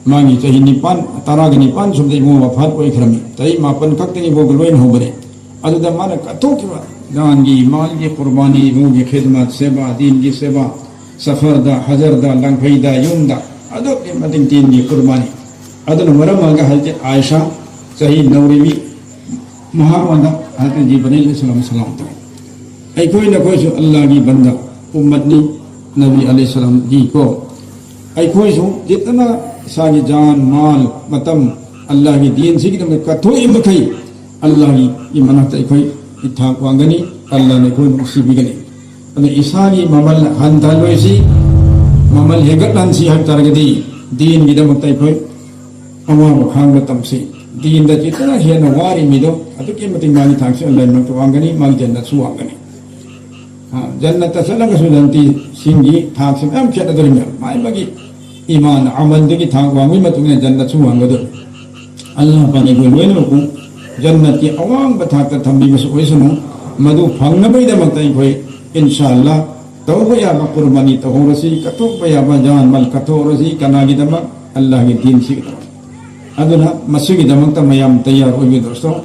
ꯃꯥꯒꯤ ꯆꯍꯤ ꯅꯤꯄꯥꯟ, ꯇꯔꯥꯒ ꯅꯤꯄꯥꯟ ꯁꯨꯕꯗ ꯏꯕꯨꯡ ꯋꯥꯐꯥꯠ ꯑꯣꯏꯈ꯭ꯔꯝꯃꯤ꯫ ꯆꯍꯤ ꯃꯥꯄꯟ ꯈꯛꯇꯅꯤ ꯏꯕꯨꯡꯒ ꯂꯣꯏꯅ ꯍꯧꯕꯅꯦ꯫ ꯑꯗꯨꯗ ꯃꯥꯅ ꯀꯠꯊꯣꯛꯈꯤꯕ ꯖꯥꯟꯒꯤ, ꯃꯥꯜꯒꯤ ꯀꯨꯔꯕꯥꯅꯤ, ꯏꯕꯨꯡꯒꯤ ꯈꯤꯗꯃꯠ, ꯁꯦꯕꯥ, ꯗꯤꯟꯒꯤ ꯁꯦꯕꯥ, ꯁꯐꯔꯗ, ꯍꯖꯔꯗ, ꯂꯪꯐꯩꯗ, ꯌꯨꯝꯗ ꯑꯗꯨꯛꯀꯤ ꯃꯇꯤꯛ ꯗꯤꯟꯒꯤ ꯀꯨꯔꯕꯥꯅꯤ꯫ ꯑꯗꯨꯅ ꯃꯔꯝ ꯑꯣꯏꯔꯒ ꯍꯧꯖꯤꯛ ꯑꯥꯏꯁꯥ ꯆꯍꯤ ꯅꯧꯔꯤꯕꯤ ꯃꯍꯥꯛꯉꯣꯟꯗ ꯍꯧꯖꯤꯛ ꯖꯤꯕ꯭ꯔꯤꯜ ꯑꯂꯩꯍꯤꯁꯁꯂꯥꯝ ꯁꯂꯥꯝ ꯇꯧꯏ꯫ ꯑꯩꯈꯣꯏ ꯅꯈꯣꯏꯁꯨ ꯑꯜꯂꯥꯍꯒꯤ ꯕꯟꯗꯥ ꯎꯝꯃꯠꯅꯤ, ꯅꯕꯤ ꯑꯂꯩꯍꯤꯁꯁꯂꯥꯝꯒꯤ ꯀꯣ꯫ ꯑꯩꯈꯣꯏꯁꯨ ꯖꯤꯠꯇꯅ ꯏꯁꯥꯒꯤ ꯖꯥꯟ, ꯃꯥꯜ, ꯃꯇꯝ ꯑꯜꯂꯥꯍꯒꯤ ꯗꯤꯟꯁꯤꯒꯤꯗꯃꯛ ꯀꯠꯊꯣꯛꯏ ꯃꯈꯩ ꯑꯜꯂꯥꯍꯒꯤ ꯃꯅꯥꯛꯇ ꯑꯩꯈꯣꯏ ꯏꯊꯥꯛ ꯋꯥꯡꯒꯅꯤ, ꯑꯜꯂꯥꯍꯅ ꯑꯩꯈꯣꯏ ꯅꯨꯡꯁꯤꯕꯤꯒꯅꯤ꯫ ꯑꯗꯨꯅ ꯏꯁꯥꯒꯤ ꯃꯃꯜ ꯍꯟꯊꯍꯜꯂꯣꯏꯁꯤ, ꯃꯃꯜ ꯍꯦꯟꯒꯠꯍꯟꯁꯤ ꯍꯥꯏꯕ ꯇꯥꯔꯒꯗꯤ ꯗꯤꯟꯒꯤꯗꯃꯛꯇ ꯑꯩꯈꯣꯏ ꯑꯋꯥꯕ ꯈꯥꯡꯕ ꯇꯝꯁꯤ꯫ ꯗꯤꯟꯗ ꯈꯤꯇꯪ ꯍꯦꯟꯅ ꯋꯥꯔꯤ ꯃꯤꯗꯣ ꯑꯗꯨꯛꯀꯤ ꯃꯇꯤꯛ ꯃꯥꯒꯤ ꯊꯥꯛꯁꯨ ꯑꯜꯂꯥꯍꯒꯤ ꯃꯅꯥꯛꯇ ꯋꯥꯡꯒꯅꯤ, ꯃꯥꯒꯤ ꯖꯟꯅꯠꯁꯨ ꯋꯥꯡꯒꯅꯤ꯫ ꯑ, ꯖꯟꯅꯠꯇ ꯆꯠꯂꯒꯁꯨ ꯖꯟꯅꯇꯤꯁꯤꯡꯒꯤ ꯊꯥꯛꯁꯦ ꯃꯌꯥꯝ ꯈꯦꯠꯅꯗꯣꯔꯤꯕꯅꯦꯕ꯫ ꯃꯥꯒꯤ ꯃꯥꯒꯤ ꯏꯃꯥꯟ ꯑꯃꯜꯗꯨꯒꯤ ꯊꯥꯛ ꯋꯥꯡꯕꯒꯤ ꯃꯇꯨꯡ ꯏꯟꯅ ꯖꯟꯅꯠꯁꯨ ꯋꯥꯡꯒꯗꯣꯔꯤ꯫ ꯑꯜꯂꯥꯍ ꯄꯥꯛꯅ ꯑꯩꯈꯣꯏ ꯂꯣꯏꯅꯃꯛꯄꯨ ꯖꯟꯅꯠꯀꯤ ꯑꯋꯥꯡꯕ ꯊꯥꯛꯇ ꯊꯝꯕꯤꯕꯁꯨ ꯑꯣꯏꯁꯅꯨ꯫ ꯃꯗꯨ ꯐꯪꯅꯕꯒꯤꯗꯃꯛꯇ ꯑꯩꯈꯣꯏ ꯏꯟꯁꯥ ꯑꯜꯂꯥꯍ ꯇꯧꯕ ꯌꯥꯕ ꯀꯨꯔꯕꯥꯅꯤ ꯇꯧꯍꯧꯔꯁꯤ, ꯀꯠꯊꯣꯛꯄ ꯌꯥꯕ ꯖꯥꯟ ꯃꯥꯜ ꯀꯠꯊꯣꯛꯍꯧꯔꯁꯤ꯫ ꯀꯅꯥꯒꯤꯗꯃꯛ? ꯑꯜꯂꯥꯍꯒꯤ ꯗꯤꯟꯁꯤꯒꯤꯗꯃꯛ꯫ ꯑꯗꯨꯅ ꯃꯁꯤꯒꯤꯗꯃꯛꯇ ꯃꯌꯥꯝ ꯇꯌꯥꯔ ꯑꯣꯏꯕꯤꯌꯨ ꯗꯣꯁꯇꯣ꯫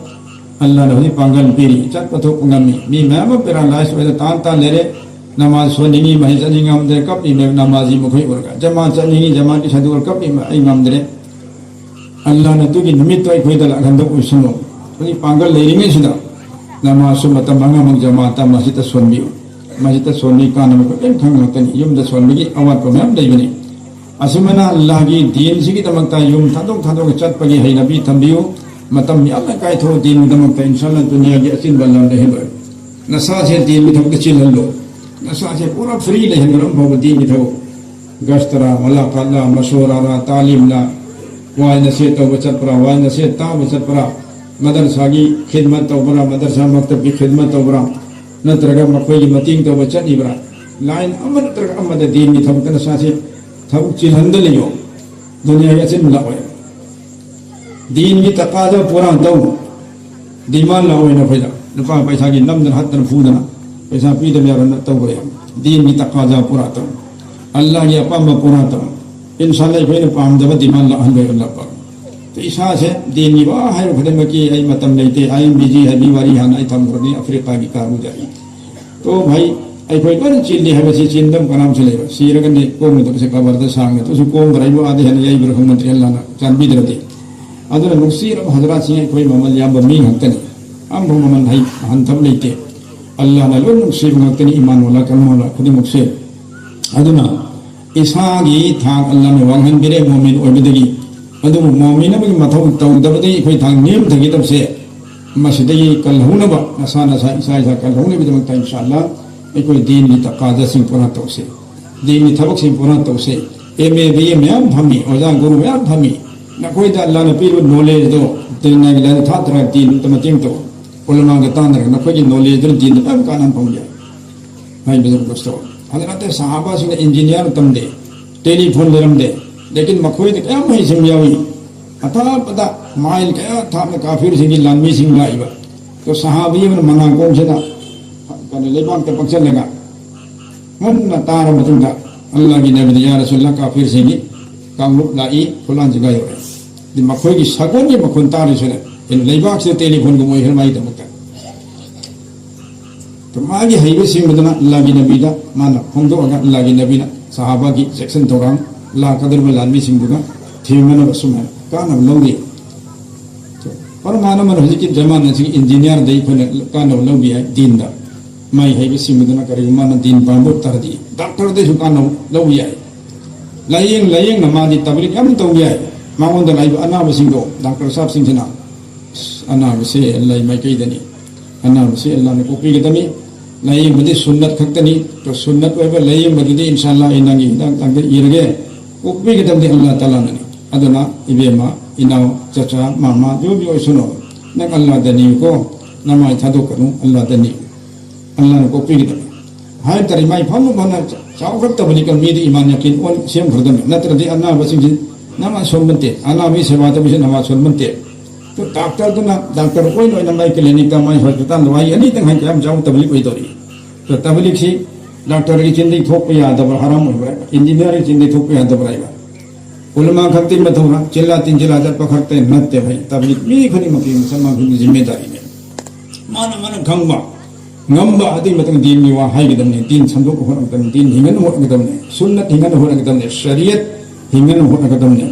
ꯑꯜꯂꯥꯍꯅ ꯍꯧꯖꯤꯛ ꯄꯥꯡꯒꯜ ꯄꯤꯔꯤ, ꯆꯠꯄ ꯊꯣꯛꯄ ꯉꯝꯃꯤ꯫ ꯃꯤ ꯃꯌꯥꯝ ꯑꯃ ꯄꯦꯔꯥꯂꯥꯏꯁ ꯑꯣꯏꯔ ꯇꯥꯟ ꯇꯥꯟ ꯂꯩꯔꯦ꯫ ꯅꯃꯥꯖ ꯁꯣꯟꯅꯤꯡꯉꯤ, ꯃꯁꯖꯤꯗ ꯆꯠꯅꯤꯡ ꯉꯝꯗ꯭ꯔꯦ, ꯀꯞꯄꯤꯃꯦ ꯅꯃꯥꯖꯤ ꯃꯈꯣꯏ ꯎꯔꯒ꯫ ꯖꯃꯥꯠ ꯆꯠꯅꯤꯡꯉꯤ, ꯖꯃꯥꯠꯀꯤ ꯁꯥꯗꯨ ꯎꯔꯒ ꯀꯞꯄꯤꯃꯦ, "ꯑꯩ ꯉꯝꯗ꯭ꯔꯦ"꯫ ꯑꯜꯂꯥꯍꯅ ꯑꯗꯨꯒꯤ ꯅꯨꯃꯤꯠꯇꯣ ꯑꯩꯈꯣꯏꯗ ꯂꯥꯛꯍꯟꯗꯕ ꯑꯣꯏꯁꯅꯨ꯫ ꯍꯧꯖꯤꯛ ꯄꯥꯡꯒꯜ ꯂꯩꯔꯤꯉꯩꯁꯤꯗ ꯅꯃꯥꯖꯁꯨ ꯃꯇꯝ ꯃꯉꯥꯃꯛ ꯖꯃꯥꯠꯇ ꯃꯁꯖꯤꯗꯇ ꯁꯣꯟꯕꯤꯌꯨ꯫ ꯃꯁꯖꯤꯗꯇ ꯁꯣꯟꯕꯒꯤ ꯀꯥꯟꯅꯕ ꯀꯔꯤꯝ ꯈꯪ ꯉꯥꯛꯇꯅꯤ꯫ ꯌꯨꯝꯗ ꯁꯣꯟꯕꯒꯤ ꯑꯋꯥꯠꯄ ꯃꯌꯥꯝ ꯂꯩꯕꯅꯤ꯫ ꯑꯁꯨꯃꯥꯏꯅ ꯑꯜꯂꯥꯍꯒꯤ ꯗꯤꯟꯁꯤꯒꯤꯗꯃꯛꯇ ꯌꯨꯝ ꯊꯥꯗꯣꯛ ꯊꯥꯗꯣꯛꯑꯒ ꯆꯠꯄꯒꯤ ꯍꯩꯅꯕꯤ ꯊꯝꯕꯤꯌꯨ꯫ ꯃꯇꯝ ꯌꯥꯝꯅ ꯀꯥꯏꯊꯣꯛꯑ ꯗꯤꯟꯒꯤꯗꯃꯛꯇ, ꯏꯟꯁꯥ ꯑꯜꯂꯥꯍ, ꯗꯨꯅꯤꯌꯥꯒꯤ ꯑꯆꯤꯟꯕ ꯂꯝ ꯂꯩꯍꯜꯂꯣꯏ꯫ ꯅꯁꯥꯁꯦ ꯗꯤꯟꯒꯤ ꯊꯕꯛꯇ ꯆꯤꯜꯍꯜꯂꯣ꯫ ꯅꯁꯥꯁꯦ ꯄꯨꯔꯥ ꯐ꯭ꯔꯤ ꯂꯩꯍꯟꯒꯅꯨ ꯑꯃꯐꯥꯎꯕ ꯗꯤꯟꯒꯤ ꯊꯕꯛ꯫ ꯒꯁꯇꯔꯥ, ꯃꯨꯂꯥꯀꯥꯠꯂꯥ, ꯃꯁꯣꯔꯥꯔꯥ, ꯇꯥꯂꯤꯝꯂꯥ, ꯋꯥꯏ ꯅꯁꯦꯠ ꯇꯧꯕ ꯆꯠꯄ꯭ꯔꯥ, ꯋꯥꯏ ꯅꯁꯦꯠ ꯇꯥꯕ ꯆꯠꯄ꯭ꯔꯥ, ꯃꯗꯔꯁꯥꯒꯤ ꯈꯤꯗꯃꯠ ꯇꯧꯕ꯭ꯔꯥ, ꯃꯗꯔꯁꯥ ꯃꯛꯇꯕꯀꯤ ꯈꯤꯗꯃꯠ ꯇꯧꯕ꯭ꯔꯥ, ꯅꯠꯇ꯭ꯔꯒ ꯃꯈꯣꯏꯒꯤ ꯃꯇꯦꯡ ꯇꯧꯕ ꯆꯠꯂꯤꯕ꯭ꯔꯥ? ꯂꯥꯏꯟ ꯑꯃ ꯅꯠꯇ꯭ꯔꯒ ꯑꯃꯗ ꯗꯤꯟꯒꯤ ꯊꯕꯛꯇ ꯅꯁꯥꯁꯦ ꯊꯕꯛ ꯆꯤꯜꯍꯟꯗ ꯂꯩꯌꯣ꯫ ꯗꯨꯅꯤꯌꯥꯒꯤ ꯑꯆꯤꯟꯕ ꯂꯥꯛꯑꯣꯏ꯫ ꯗꯤꯟꯒꯤ ꯇꯀꯥꯗ ꯄꯨꯔꯥ ꯇꯧ꯫ ꯗꯤꯃꯥꯟ ꯂꯥꯛꯑꯣꯏ ꯅꯈꯣꯏꯗ꯫ ꯂꯨꯄꯥ ꯄꯩꯁꯥꯒꯤ ꯅꯝꯗꯅ ꯍꯠꯇꯅ ꯐꯨꯗꯅ ꯄꯩꯁꯥ ꯄꯤꯗꯕ ꯌꯥꯔꯣꯏꯅ ꯇꯧꯕ ꯌꯥꯝ꯫ ꯗꯤꯟꯒꯤ ꯇꯀꯥꯗ ꯄꯨꯔꯥ ꯇꯧ꯫ ꯑꯜꯂꯥꯍꯒꯤ ꯑꯄꯥꯝꯕ ꯄꯨꯔꯥ ꯇꯧ꯫ ꯏꯟꯁꯥ ꯑꯜꯂꯥꯍ, ꯑꯩꯈꯣꯏꯅ ꯄꯥꯝꯗꯕ ꯗꯤꯃꯥꯟ ꯂꯥꯛꯍꯟꯕ ꯌꯥꯔꯣꯏ ꯑꯜꯂꯥꯍ ꯄꯥꯛ꯫ ꯏꯁꯥꯁꯦ ꯗꯤꯟꯒꯤ ꯋꯥ ꯍꯥꯏꯕ ꯈꯨꯗꯤꯡꯃꯛꯀꯤ ꯑꯩ ꯃꯇꯝ ꯂꯩꯇꯦ, ꯑꯥꯏ ꯑꯦꯝ ꯕꯤꯖꯤ ꯍꯥꯏꯕꯤ ꯋꯥꯔꯤ ꯍꯥꯟꯅ ꯑꯩ ꯊꯝꯈ꯭ꯔꯅꯤ ꯑꯐ꯭ꯔꯤꯀꯥꯒꯤ ꯀꯥꯡꯕꯨꯗ ꯑꯩ꯫ ꯇꯣ ꯚꯥꯏ, ꯑꯩꯈꯣꯏ ꯂꯣꯏꯅ ꯆꯦꯜꯂꯤ ꯍꯥꯏꯕꯁꯤ ꯆꯦꯟꯗꯕ ꯀꯅꯥꯝꯁꯨ ꯂꯩꯔꯣꯏ꯫ ꯁꯤꯔꯒꯗꯤ ꯀꯣꯝꯒꯗꯕꯁꯦ ꯀꯕꯔꯗ ꯁꯥꯡꯅ ꯇꯧꯁꯨ ꯀꯣꯝꯕ꯭ꯔꯥ ꯍꯥꯏꯕꯨ ꯑꯥꯗ ꯍꯦꯟꯅ ꯌꯩꯕ꯭ꯔꯥ ꯈꯪꯕ ꯅꯠꯇ꯭ꯔꯦ, ꯑꯜꯂꯥꯅ ꯆꯥꯟꯕꯤꯗ꯭ꯔꯗꯤ꯫ ꯑꯗꯨꯅ ꯅꯨꯡꯁꯤꯔꯕ ꯍꯖꯔꯥꯠꯁꯤꯡ, ꯑꯩꯈꯣꯏ ꯃꯃꯜ ꯌꯥꯝꯕ ꯃꯤ ꯉꯥꯛꯇꯅꯤ꯫ ꯑꯃꯐꯥꯎ ꯃꯃꯜ ꯍꯩ-, ꯍꯟꯊꯕ ꯂꯩꯇꯦ꯫ ꯑꯜꯂꯥꯅ ꯂꯣꯏ ꯅꯨꯡꯁꯤꯕ ꯉꯥꯛꯇꯅꯤ, ꯏꯃꯥꯟ ꯋꯥꯂꯥ ꯀꯜꯃꯥꯟ ꯋꯥꯂꯥ ꯈꯨꯗꯤꯡꯃꯛꯁꯦ꯫ ꯑꯗꯨꯅ ꯏꯁꯥꯒꯤ ꯊꯥꯛ ꯑꯜꯂꯥꯅ ꯋꯥꯡꯍꯟꯕꯤꯔꯦ ꯃꯣꯃꯤꯟ ꯑꯣꯏꯕꯗꯒꯤ꯫ ꯑꯗꯨꯕꯨ ꯃꯣꯃꯤꯟ ꯑꯃꯒꯤ ꯃꯊꯧ ꯇꯧꯗꯕꯗꯒꯤ ꯑꯩꯈꯣꯏ ꯊꯥꯛ ꯅꯦꯝꯊꯈꯤꯗꯕꯁꯦ, ꯃꯁꯤꯗꯒꯤ ꯀꯜꯍꯧꯅꯕ, ꯅꯁꯥ ꯅꯁꯥ, ꯏꯁꯥ ꯏꯁꯥ ꯀꯜꯍꯧꯅꯕꯒꯤꯗꯃꯛꯇ ꯏꯟꯁꯥ ꯑꯜꯂꯥ ꯑꯩꯈꯣꯏ ꯗꯤꯟꯒꯤ ꯇꯀꯥꯗꯁꯤꯡ ꯄꯨꯔꯥ ꯇꯧꯁꯦ꯫ ꯗꯤꯟꯒꯤ ꯊꯕꯛꯁꯤꯡ ꯄꯨꯔꯥ ꯇꯧꯁꯦ꯫ ꯑꯦꯝ ꯑꯦ, ꯕꯤ ꯑꯦ ꯃꯌꯥꯝ ꯐꯝꯃꯤ, ꯑꯣꯖꯥ ꯒꯨꯔꯨ ꯃꯌꯥꯝ ꯐꯝꯃꯤ꯫ ꯅꯈꯣꯏꯗ ꯑꯜꯂꯥꯅ ꯄꯤꯔꯤꯕ ꯅꯣꯂꯦꯖꯗꯣ ꯗꯨꯅꯤꯌꯥꯒꯤ ꯂꯥꯏꯔꯤꯛ ꯊꯥꯗ꯭ꯔꯒ ꯗꯤꯟꯗ ꯃꯇꯦꯡ ꯇꯧ꯫ ꯎꯂꯃꯥꯒ ꯇꯥꯟꯅꯔꯒ ꯅꯈꯣꯏꯒꯤ ꯅꯣꯂꯦꯖꯗꯨꯅ ꯗꯤꯟꯗ ꯃꯌꯥꯝ ꯀꯥꯟꯅꯕ ꯐꯪꯕ ꯌꯥꯏ꯫ ꯍꯥꯏꯕꯗꯨ ꯀꯁꯇꯣ꯫ ꯍꯥꯏꯗꯤ ꯅꯠꯇꯦ, ꯁꯍꯥꯕꯥꯁꯤꯡꯅ ꯏꯟꯖꯤꯅꯤꯌꯥꯔ ꯇꯝꯗꯦ, ꯇꯦꯂꯤꯐꯣꯟ ꯂꯩꯔꯝꯗꯦ, ꯂꯦꯀꯤꯟ ꯃꯈꯣꯏꯗ ꯀꯌꯥꯝ ꯍꯩꯁꯤꯡꯕ ꯌꯥꯎꯏ꯫ ꯑꯊꯥꯞꯄꯗ ꯃꯥꯏꯜ ꯀꯌꯥ ꯊꯥꯞꯅ ꯀꯥꯐꯤꯔꯁꯤꯡꯒꯤ ꯂꯥꯟꯃꯤꯁꯤꯡ ꯂꯥꯛꯏꯕ꯫ ꯑꯗꯣ ꯁꯍꯥꯕꯤ ꯑꯃꯅ ꯃꯅꯥꯀꯣꯡꯁꯤꯗ ꯀꯩꯅꯣ ꯂꯩꯕꯥꯛꯇ ꯄꯛꯁꯜꯂꯒ ꯃꯨꯟꯅ ꯇꯥꯔꯕ ꯃꯇꯨꯡꯗ ꯑꯜꯂꯥꯍꯒꯤ ꯅꯕꯤꯗ, "ꯌꯥ ꯔꯁꯨꯜꯂꯥꯍ, ꯀꯥꯐꯤꯔꯁꯤꯡꯒꯤ ꯀꯥꯡꯂꯨꯞ ꯂꯥꯛꯏ, ꯐꯨꯂꯥꯟ ꯖꯒꯥ ꯌꯧꯔꯦ꯫ ꯑꯗꯨ ꯃꯈꯣꯏꯒꯤ ꯁꯒꯣꯜꯒꯤ ꯃꯈꯣꯟ ꯇꯥꯔꯤꯁꯤꯅ ꯑꯩꯅ ꯂꯩꯕꯥꯛꯁꯤꯗ ꯇꯦꯂꯤꯐꯣꯟꯒꯨꯝ ꯑꯣꯏꯈ꯭ꯔꯦ ꯃꯥꯒꯤꯗꯃꯛꯇ"꯫ ꯑꯗꯨ ꯃꯥꯒꯤ ꯍꯩꯕ ꯁꯤꯡꯕꯗꯨꯅ ꯑꯜꯂꯥꯍꯒꯤ ꯅꯕꯤꯗ ꯃꯥꯅ ꯐꯣꯡꯗꯣꯛꯑꯒ ꯑꯜꯂꯥꯍꯒꯤ ꯅꯕꯤꯅ ꯁꯍꯥꯕꯥꯒꯤ ꯖꯦꯛꯁꯟ ꯊꯧꯔꯥꯡ ꯂꯥꯛꯀꯗꯧꯔꯤꯕ ꯂꯥꯟꯃꯤꯁꯤꯡꯗꯨꯒ ꯊꯦꯡꯅꯅꯕ ꯁꯨꯃꯥꯏꯅ ꯀꯥꯟꯅꯕ ꯂꯧꯔꯤ꯫ ꯄꯔꯃꯥꯟ ꯑꯃꯅ ꯍꯧꯖꯤꯛꯀꯤ ꯖꯃꯥꯅꯥꯁꯤꯒꯤ ꯏꯟꯖꯤꯅꯤꯌꯥꯔꯗ ꯑꯩꯈꯣꯏꯅ ꯀꯥꯟꯅꯕ ꯂꯧꯕ ꯌꯥꯏ ꯗꯤꯟꯗ꯫ ꯃꯥꯏ ꯍꯩꯕ ꯁꯤꯡꯕꯗꯨꯅ ꯀꯔꯤꯒꯨꯝꯕ ꯃꯥꯅ ꯗꯤꯟ ꯄꯥꯝꯕ ꯑꯣꯏ ꯇꯥꯔꯗꯤ ꯗꯥꯛꯇꯔꯗꯁꯨ ꯀꯥꯟꯅꯕ ꯂꯧꯕ ꯌꯥꯏ꯫ ꯂꯥꯏꯌꯦꯡ ꯂꯥꯏꯌꯦꯡꯅ ꯃꯥꯗꯤ ꯇꯕꯂꯤꯛ ꯌꯥꯝ ꯇꯧꯕ ꯌꯥꯏ꯫ ꯃꯉꯣꯟꯗ ꯂꯥꯛꯏꯕ ꯑꯅꯥꯕꯁꯤꯡꯗꯣ ꯗꯥꯛꯇꯔ ꯁꯥꯕꯁꯤꯡꯁꯤꯅ, "ꯑꯁ, ꯑꯅꯥꯕꯁꯦ ꯂꯩ ꯃꯥꯏꯀꯩꯗꯅꯤ, ꯑꯅꯥꯕꯁꯦ ꯑꯜꯂꯥꯅ ꯀꯣꯛꯄꯤꯒꯗꯕꯅꯤ, ꯂꯥꯏꯌꯦꯡꯕꯗꯤ ꯁꯨꯟꯅꯠ ꯈꯛꯇꯅꯤ, ꯑꯗꯣ ꯁꯨꯟꯅꯠ ꯑꯣꯏꯕ ꯂꯥꯏꯌꯦꯡꯕꯗꯨꯗꯤ ꯏꯟꯁꯥ ꯑꯜꯂꯥ ꯑꯩ ꯅꯪꯒꯤ ꯍꯤꯗꯥꯛ ꯂꯥꯡꯊꯛ ꯏꯔꯒꯦ, ꯀꯣꯛꯄꯤꯒꯗꯕꯗꯤ ꯑꯜꯂꯥ ꯇꯥꯂꯥꯅꯅꯤ꯫ ꯑꯗꯨꯅ ꯏꯕꯦꯝꯃ, ꯏꯅꯥꯎ, ꯆꯆꯥ, ꯃꯃꯥ, ꯌꯨꯝꯒꯤ ꯑꯣꯏꯁꯅꯨ, ꯅꯪ ꯑꯜꯂꯥꯗ ꯅꯤꯌꯨꯀꯣ, ꯅꯃꯥꯏ ꯊꯥꯗꯣꯛꯀꯅꯨ, ꯑꯜꯂꯥꯗ ꯅꯤꯌꯨ, ꯑꯜꯂꯥꯅ ꯀꯣꯛꯄꯤꯒꯗꯕꯅꯤ"꯫ ꯍꯥꯏꯕ ꯇꯥꯔꯦ, ꯃꯥꯏ ꯐꯝꯅ ꯐꯝꯅ ꯆꯥꯎꯈꯠꯇꯕꯅꯤ ꯀ ꯃꯤꯗꯤ ꯏꯃꯥꯟ ꯌꯥꯀꯤꯟ ꯑꯣꯟ ꯁꯦꯝꯈ꯭ꯔꯗꯕꯅꯤ꯫ ꯅꯠꯇ꯭ꯔꯗꯤ ꯑꯅꯥꯕꯁꯤꯡꯁꯤ ꯅꯃꯥ ꯁꯣꯟꯕꯟꯇꯦ, ꯑꯅꯥꯕꯒꯤ ꯁꯦꯕꯥ ꯇꯧꯕꯁꯤ ꯅꯃꯥ ꯁꯣꯟꯕꯟꯇꯦ꯫ ꯑꯗꯨ ꯗꯥꯛꯇꯔꯗꯨꯅ ꯗꯥꯛꯇꯔ ꯑꯣꯏꯅ ꯑꯣꯏꯅ ꯃꯥꯏ ꯀ꯭ꯂꯤꯅꯤꯛꯇ, ꯃꯥꯏ ꯍꯣꯁꯄꯤꯇꯥꯜꯗ ꯋꯥꯍꯩ ꯑꯅꯤꯇꯪ ꯍꯥꯏ ꯀꯌꯥꯝ ꯆꯥꯎ ꯇꯕꯂꯤꯛ ꯑꯣꯏꯗꯧꯔꯤ꯫ ꯑꯗꯣ ꯇꯕꯂꯤꯛꯁꯤ ꯗꯥꯛꯇꯔꯒꯤ ꯆꯤꯟꯗꯒꯤ ꯊꯣꯛꯄ ꯌꯥꯗꯕ ꯍꯔꯥꯝ ꯑꯣꯏꯕ꯭ꯔꯥ, ꯏꯟꯖꯤꯅꯤꯌꯥꯔꯒꯤ ꯆꯤꯟꯗꯒꯤ ꯊꯣꯛꯄ ꯌꯥꯗꯕ꯭ꯔꯥ ꯍꯥꯏꯕ꯫ ꯎꯂꯃꯥ ꯈꯛꯇꯒꯤ ꯃꯊꯧꯔꯥ, ꯆꯤꯜꯂꯥ ꯇꯤꯟꯖꯤꯜꯂꯥ ꯆꯠꯄ ꯈꯛꯇ ꯅꯠꯇꯦ ꯚꯥꯏ꯫ ꯇꯕꯂꯤꯛ ꯃꯤ ꯈꯨꯗꯤꯡꯃꯛꯀꯤ ꯃꯁꯜ ꯃꯥꯟꯈꯤꯕꯒꯤ ꯖꯤꯝꯃꯦꯗꯥꯔꯤꯅꯦ꯫ ꯃꯥꯅ ꯃꯥꯅ ꯈꯪꯕ ꯉꯝꯕ ꯑꯗꯨꯒꯤ ꯃꯇꯨꯡ ꯗꯤꯟꯒꯤ ꯋꯥ ꯍꯥꯏꯒꯗꯕꯅꯤ, ꯗꯤꯟ ꯁꯟꯗꯣꯛꯄ ꯍꯣꯠꯅꯒꯗꯕꯅꯤ, ꯗꯤꯟ ꯍꯤꯡꯍꯟꯕ ꯍꯣꯠꯅꯒꯗꯕꯅꯤ, ꯁꯨꯟꯅꯠ ꯍꯤꯡꯍꯟꯕ ꯍꯣꯠꯅꯒꯗꯕꯅꯤ, ꯁꯔꯤꯌꯠ ꯍꯤꯡꯍꯟꯕ ꯍꯣꯠꯅꯒꯗꯕꯅꯤ꯫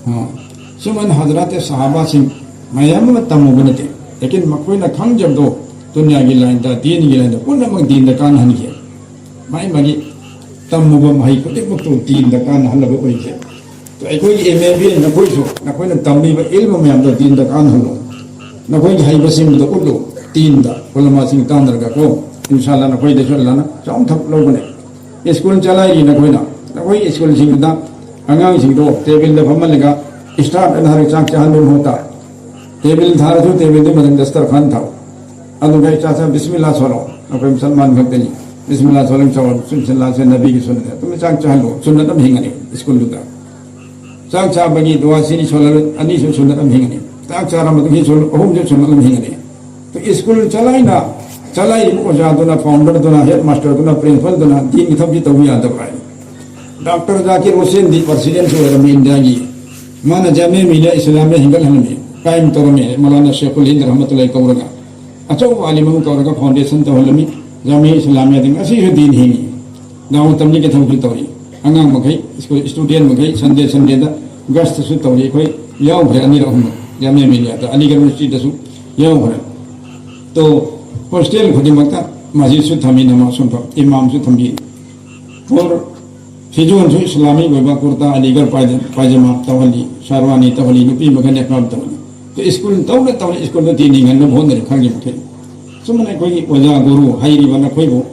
ꯑ, ꯁꯨꯃꯥꯏꯅ ꯍꯖꯔꯥꯠꯇꯦ ꯁꯍꯥꯕꯥꯁꯤꯡ ꯃꯌꯥꯝ ꯑꯃ ꯇꯝꯃꯨꯕ ꯅꯠꯇꯦ, ꯂꯦꯀꯤꯟ ꯃꯈꯣꯏꯅ ꯈꯪꯖꯕꯗꯣ ꯗꯨꯅꯤꯌꯥꯒꯤ ꯂꯥꯏꯟꯗ, ꯗꯤꯟꯒꯤ ꯂꯥꯏꯟꯗ ꯄꯨꯝꯅꯃꯛ ꯗꯤꯟꯗ ꯀꯥꯟꯅꯍꯟꯈꯤ꯫ ꯃꯥꯒꯤ ꯃꯥꯒꯤ ꯇꯝꯃꯨꯕ ꯃꯍꯩ ꯈꯨꯗꯤꯡꯃꯛꯇꯨ ꯗꯤꯟꯗ ꯀꯥꯟꯅꯍꯜꯂꯕ ꯑꯣꯏꯈꯤ꯫ ꯑꯗꯣ ꯑꯩꯈꯣꯏꯒꯤ ꯑꯦꯝ ꯑꯦ ꯕꯤ ꯑꯦ ꯅꯈꯣꯏꯁꯨ ꯅꯈꯣꯏꯅ ꯇꯝꯂꯤꯕ ꯏꯜꯃ ꯃꯌꯥꯝꯗꯣ ꯗꯤꯟꯗ ꯀꯥꯟꯅꯍꯜꯂꯨ꯫ ꯅꯈꯣꯏꯒꯤ ꯍꯩꯕꯁꯤꯡꯗꯣ ꯎꯠꯂꯨ꯫ ꯗꯤꯟꯗ ꯎꯂꯃꯥꯁꯤꯡ ꯇꯥꯟꯅꯔꯒ ꯀꯣ, ꯏꯟꯁꯥꯜꯂꯥ ꯅꯈꯣꯏꯗꯁꯨ ꯑꯜꯂꯥꯅ ꯆꯥꯎꯅ ꯊꯕꯛ ꯂꯧꯒꯅꯤ꯫ ꯁ꯭ꯀꯨꯜ ꯆꯂꯥꯏꯔꯤ ꯅꯈꯣꯏꯅ, ꯅꯈꯣꯏꯒꯤ ꯁ꯭ꯀꯨꯜꯁꯤꯡꯗꯨꯗ ꯑꯉꯥꯡꯁꯤꯡꯗꯣ ꯇꯦꯕꯜꯗ ꯐꯝꯍꯜꯂꯒ ꯏꯁꯇꯥꯔꯠ ꯑꯅ ꯍꯥꯏꯔꯒ ꯆꯥꯛ ꯆꯥꯍꯟꯕꯒꯤ ꯃꯍꯨꯠꯇ ꯇꯦꯕꯜ ꯊꯥꯔꯁꯨ ꯇꯦꯕꯜꯗꯨꯒꯤ ꯃꯊꯛꯇ ꯗꯁꯇꯔꯈꯥꯟ ꯊꯥꯎ꯫ ꯑꯗꯨꯒ ꯆꯥꯛ ꯆꯥ ꯕꯤꯁꯃꯤꯜꯂꯥ ꯁꯣꯜꯂꯣ꯫ ꯑꯩꯈꯣꯏ ꯃꯨꯁꯜꯃꯥꯟ ꯈꯛꯇꯅꯤ꯫ ꯕꯤꯁꯃꯤꯜꯂꯥ ꯁꯣꯜꯂꯣ ꯆꯥꯎ꯫ ꯕꯤꯁꯃꯤꯜꯂꯥꯁꯦ ꯅꯕꯤꯒꯤ ꯁꯨꯟꯅꯠꯅꯤ꯫ ꯑꯗꯨꯝ ꯆꯥꯛ ꯆꯥꯍꯜꯂꯣ꯫ ꯁꯨꯟꯅꯠ ꯑꯃ ꯍꯤꯡꯒꯅꯤ ꯁ꯭ꯀꯨꯜꯗꯨꯗ꯫ ꯆꯥꯛ ꯆꯥꯕꯒꯤ ꯗꯨꯋꯥ ꯁꯤꯅꯤ ꯁꯣꯜꯂꯒ ꯑꯅꯤꯁꯨ ꯁꯨꯟꯅꯠ ꯑꯃ ꯍꯤꯡꯒꯅꯤ꯫ ꯆꯥꯛ ꯆꯥꯔ ꯃꯇꯨꯡ ꯁꯤ ꯁꯣꯜꯂ ꯑꯍꯨꯝꯁꯨ ꯁꯨꯟꯅꯠ ꯑꯃ ꯍꯤꯡꯒꯅꯤ꯫ ꯑꯗꯣ ꯁ꯭ꯀꯨꯜ ꯆꯂꯥꯏꯅ ꯆꯂꯥꯏꯔꯤꯕ ꯑꯣꯖꯥꯗꯨꯅ, ꯐꯥꯎꯟꯗꯔꯗꯨꯅ, ꯍꯦꯗ ꯃꯥꯁꯇꯔꯗꯨꯅ, ꯄ꯭ꯔꯤꯟꯁꯤꯄꯜꯗꯨꯅ ꯗꯤꯟꯒꯤ ꯊꯕꯛꯁꯤ ꯇꯧꯕ ꯌꯥꯗꯕ꯭ꯔꯥ ꯍꯥꯏ꯫ ꯗꯥꯛꯇꯔ ꯖꯥꯀꯤꯔ ꯍꯨꯁꯦꯟꯗꯤ ꯄ꯭ꯔꯁꯤꯗꯦꯟꯁꯨ ꯑꯣꯏꯔꯝꯃꯤ ꯏꯟꯗꯤꯌꯥꯒꯤ꯫ ꯃꯥꯅ ꯖꯥꯃꯤꯌꯥ ꯃꯤꯂꯤꯌꯥ ꯏꯁꯂꯥꯃꯤꯌꯥ ꯍꯤꯡꯒꯠꯍꯜꯂꯝꯃꯤ, ꯀꯥꯏꯝ ꯇꯧꯔꯝꯃꯤ꯫ ꯃꯧꯂꯥꯅꯥ ꯁꯦꯈꯨꯜ ꯍꯤꯟꯗ ꯔꯍꯃꯇꯨꯜꯂꯥꯍꯤ ꯀꯧꯔꯒ ꯑꯆꯧꯕ ꯑꯥꯂꯤꯝ ꯑꯃ ꯀꯧꯔꯒ ꯐꯥꯎꯟꯗꯦꯁꯟ ꯇꯧꯍꯜꯂꯝꯃꯤ꯫ ꯖꯥꯃꯤꯌꯥ ꯏꯁꯂꯥꯃꯤꯌꯥꯗꯤ ꯉꯁꯤꯁꯨ ꯗꯤꯟ ꯍꯤꯡꯉꯤ꯫ ꯗꯥꯋꯠ ꯇꯕꯂꯤꯒꯤ ꯊꯕꯛꯁꯨ ꯇꯧꯔꯤ꯫ ꯑꯉꯥꯡ ꯃꯈꯩ, ꯁ꯭ꯀꯨꯜ ꯁ꯭ꯇꯨꯗꯦꯟ ꯃꯈꯩ ꯁꯟꯗꯦ ꯁꯟꯗꯦꯗ ꯒꯁꯇꯁꯨ ꯇꯧꯔꯤ꯫ ꯑꯩꯈꯣꯏ ꯌꯥꯎꯈ꯭ꯔꯦ ꯑꯅꯤꯔꯛ ꯑꯍꯨꯝꯂꯛ ꯖꯥꯃꯤꯌꯥ ꯃꯤꯂꯤꯌꯥꯗ, ꯑꯂꯤꯒꯔ ꯌꯨꯅꯤꯚꯔꯁꯤꯇꯤꯗꯁꯨ ꯌꯥꯎꯈ꯭ꯔꯦ꯫ ꯇꯣ ꯍꯣꯁꯇꯦꯜ ꯈꯨꯗꯤꯡꯃꯛꯇ ꯃꯁꯖꯤꯗꯁꯨ ꯊꯝꯃꯤ, ꯅꯃꯥꯖ ꯁꯣꯟꯕ ꯏꯃꯥꯝꯁꯨ ꯊꯝꯕꯤ꯫ ꯐꯣꯔ ꯐꯤꯖꯣꯜꯁꯨ ꯏꯁꯂꯥꯃꯤꯛ ꯑꯣꯏꯕ ꯀꯨꯔꯇꯥ, ꯑꯂꯤꯒꯔ ꯄꯥꯏꯖ-, ꯄꯥꯏꯖꯃꯥ ꯇꯧꯍꯜꯂꯤ, ꯁꯥꯔꯋꯥꯅꯤ ꯇꯧꯍꯜꯂꯤ, ꯅꯨꯄꯤ ꯃꯈꯩ ꯅꯤꯀꯥꯕ ꯇꯧꯍꯜꯂꯤ꯫ ꯁ꯭ꯀꯨꯜ ꯇꯧꯅ ꯇꯧꯅ ꯁ꯭ꯀꯨꯜꯗ ꯗꯤꯟ ꯍꯤꯡꯍꯟꯅꯕ ꯍꯣꯠꯅꯔꯤ ꯈꯪꯉꯤ ꯃꯈꯩ꯫ ꯁꯨꯝꯅ ꯑꯩꯈꯣꯏꯒꯤ ꯑꯣꯖꯥ ꯒꯨꯔꯨ ꯍꯩꯔꯤꯕ ꯅꯈꯣꯏꯕꯨ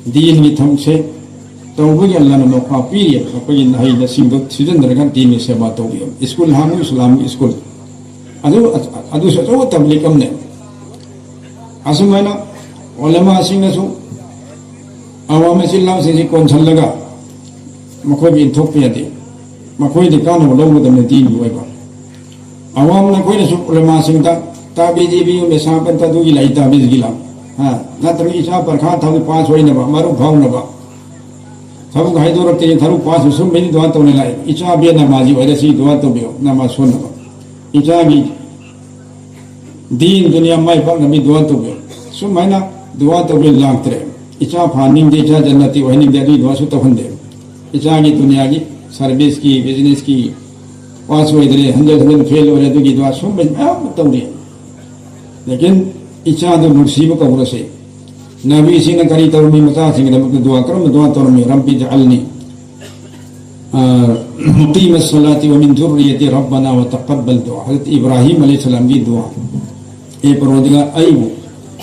ꯗꯤꯟꯒꯤ ꯊꯕꯛꯁꯦ ꯇꯧꯕꯒꯤ ꯑꯜꯂꯥꯅ ꯃꯧꯀꯥ ꯄꯤꯔꯤ꯫ ꯑꯩꯈꯣꯏꯒꯤ ꯅꯍꯩ ꯂꯁꯤꯡꯗꯣ ꯁꯤꯖꯤꯟꯅꯔꯒ ꯗꯤꯟꯒꯤ ꯁꯦꯕꯥ ꯇꯧꯕꯤꯌꯨ꯫ ꯁ꯭ꯀꯨꯜ ꯍꯥꯡꯕ ꯏꯁꯂꯥꯃꯤꯛ ꯁ꯭ꯀꯨꯜ꯫ ꯑꯗꯨ, ꯑꯗꯨꯁꯨ ꯑꯆꯧꯕ ꯇꯕ꯭ꯂꯤꯛ ꯑꯃꯅꯦ꯫ ꯑꯁꯨꯃꯥꯏꯅ ꯎꯂꯃꯥꯁꯤꯡꯅꯁꯨ ꯑꯋꯥꯃꯦ ꯆꯤꯜꯂꯥꯡꯁꯤꯡꯁꯤ ꯀꯣꯟꯁꯤꯜꯂꯒ ꯃꯈꯣꯏꯕꯨ ꯏꯟꯊꯣꯛꯄ ꯌꯥꯗꯦ꯫ ꯃꯈꯣꯏꯗꯤ ꯀꯥꯟꯅꯕ ꯂꯧꯒꯗꯕꯅꯤ ꯗꯤꯟꯒꯤ ꯑꯣꯏꯕ꯫ ꯑꯋꯥꯝꯅ ꯑꯩꯈꯣꯏꯅꯁꯨ ꯎꯂꯃꯥꯁꯤꯡꯗ ꯇꯥꯕꯤꯖ ꯏꯕꯤꯌꯨ ꯃꯦꯁꯥꯕꯟꯇ ꯑꯗꯨꯒꯤ ꯂꯩ ꯇꯥꯕꯤꯖꯒꯤ ꯂꯥꯎ꯫ ꯍꯥ? ꯅꯠꯇ꯭ꯔꯒ ꯏꯆꯥ ꯄꯔꯈꯥ ꯊꯥꯕ ꯄꯥꯁ ꯑꯣꯏꯅꯕ, ꯃꯔꯨꯞ ꯐꯥꯎꯅꯕ꯫ ꯊꯕꯛ ꯍꯥꯏꯗꯣꯔꯛꯇꯦ, ꯊꯕꯛ ꯄꯥꯁ ꯁꯨꯝꯕꯩꯗꯤ ꯗꯨꯋꯥ ꯇꯧꯅꯤ ꯂꯥꯛꯑꯦ꯫ ꯏꯆꯥ ꯕꯦꯟ ꯅꯃꯥꯖꯤ ꯑꯣꯏꯔꯁꯤ ꯗꯨꯋꯥ ꯇꯧꯕꯤꯌꯨ, ꯅꯃꯥꯖ ꯁꯣꯟꯅꯕ꯫ ꯏꯆꯥꯒꯤ ꯗꯤꯟ ꯗꯨꯅꯤꯌꯥ ꯃꯥꯏ ꯄꯥꯛꯅꯕꯤ ꯗꯨꯋꯥ ꯇꯧꯕꯤꯌꯨ꯫ ꯁꯨꯃꯥꯏꯅ ꯗꯨꯋꯥ ꯇꯧꯕ ꯂꯥꯛꯇ꯭ꯔꯦ꯫ ꯏꯆꯥ ꯐꯍꯟꯅꯤꯡꯗꯦ, ꯏꯆꯥ ꯖꯟꯅꯇꯤ ꯑꯣꯏꯍꯟꯅꯤꯡꯗꯦ, ꯑꯗꯨꯒꯤ ꯗꯨꯋꯥꯁꯨ ꯇꯧꯍꯟꯗꯦ꯫ ꯏꯆꯥꯒꯤ ꯗꯨꯅꯤꯌꯥꯒꯤ, ꯁꯔꯚꯤꯁꯀꯤ, ꯕꯤꯖꯤꯅꯦꯁꯀꯤ, ꯄꯥꯁ ꯑꯣꯏꯗ꯭ꯔꯦ, ꯍꯟꯗ꯭ꯔꯦꯗ ꯍꯟꯗ꯭ꯔꯦꯗ ꯐꯦꯜ ꯑꯣꯏꯔꯦ, ꯑꯗꯨꯒꯤ ꯗꯨꯋꯥ ꯁꯨꯝꯕ ꯃꯌꯥꯝ ꯑꯃ ꯇꯧꯔꯤ꯫ ꯂꯦꯀꯤꯟ ꯏꯆꯥꯗꯨ ꯅꯨꯡꯁꯤꯕ ꯀꯧꯔꯁꯦ꯫ ꯅꯕꯤꯁꯤꯡꯅ ꯀꯔꯤ ꯇꯧꯔꯝꯃꯤ? ꯃꯆꯥꯁꯤꯡꯒꯤꯗꯃꯛꯇ ꯗꯨꯋꯥ ꯀꯔꯝꯕ ꯗꯨꯋꯥ ꯇꯧꯔꯝꯃꯤ? "ꯔꯕꯤ ꯖꯑꯜꯅꯤ, ꯑ, ꯃꯨꯀꯤꯃ ꯁꯂꯥꯇꯤ ꯋ ꯃꯤꯟ ꯖꯨꯔꯔꯤꯌꯇꯤ ꯔꯕꯅꯥ ꯋ ꯇꯀꯕꯜ ꯗꯨꯋꯥ"꯫ ꯍꯖꯔꯠ ꯏꯕ꯭ꯔꯥꯍꯤꯝ ꯑꯂꯩꯍꯤꯁꯁꯂꯥꯝꯒꯤ ꯗꯨꯋꯥ꯫ "ꯑꯦ ꯄꯔꯣꯗꯤꯒꯥ, ꯑꯩꯕꯨ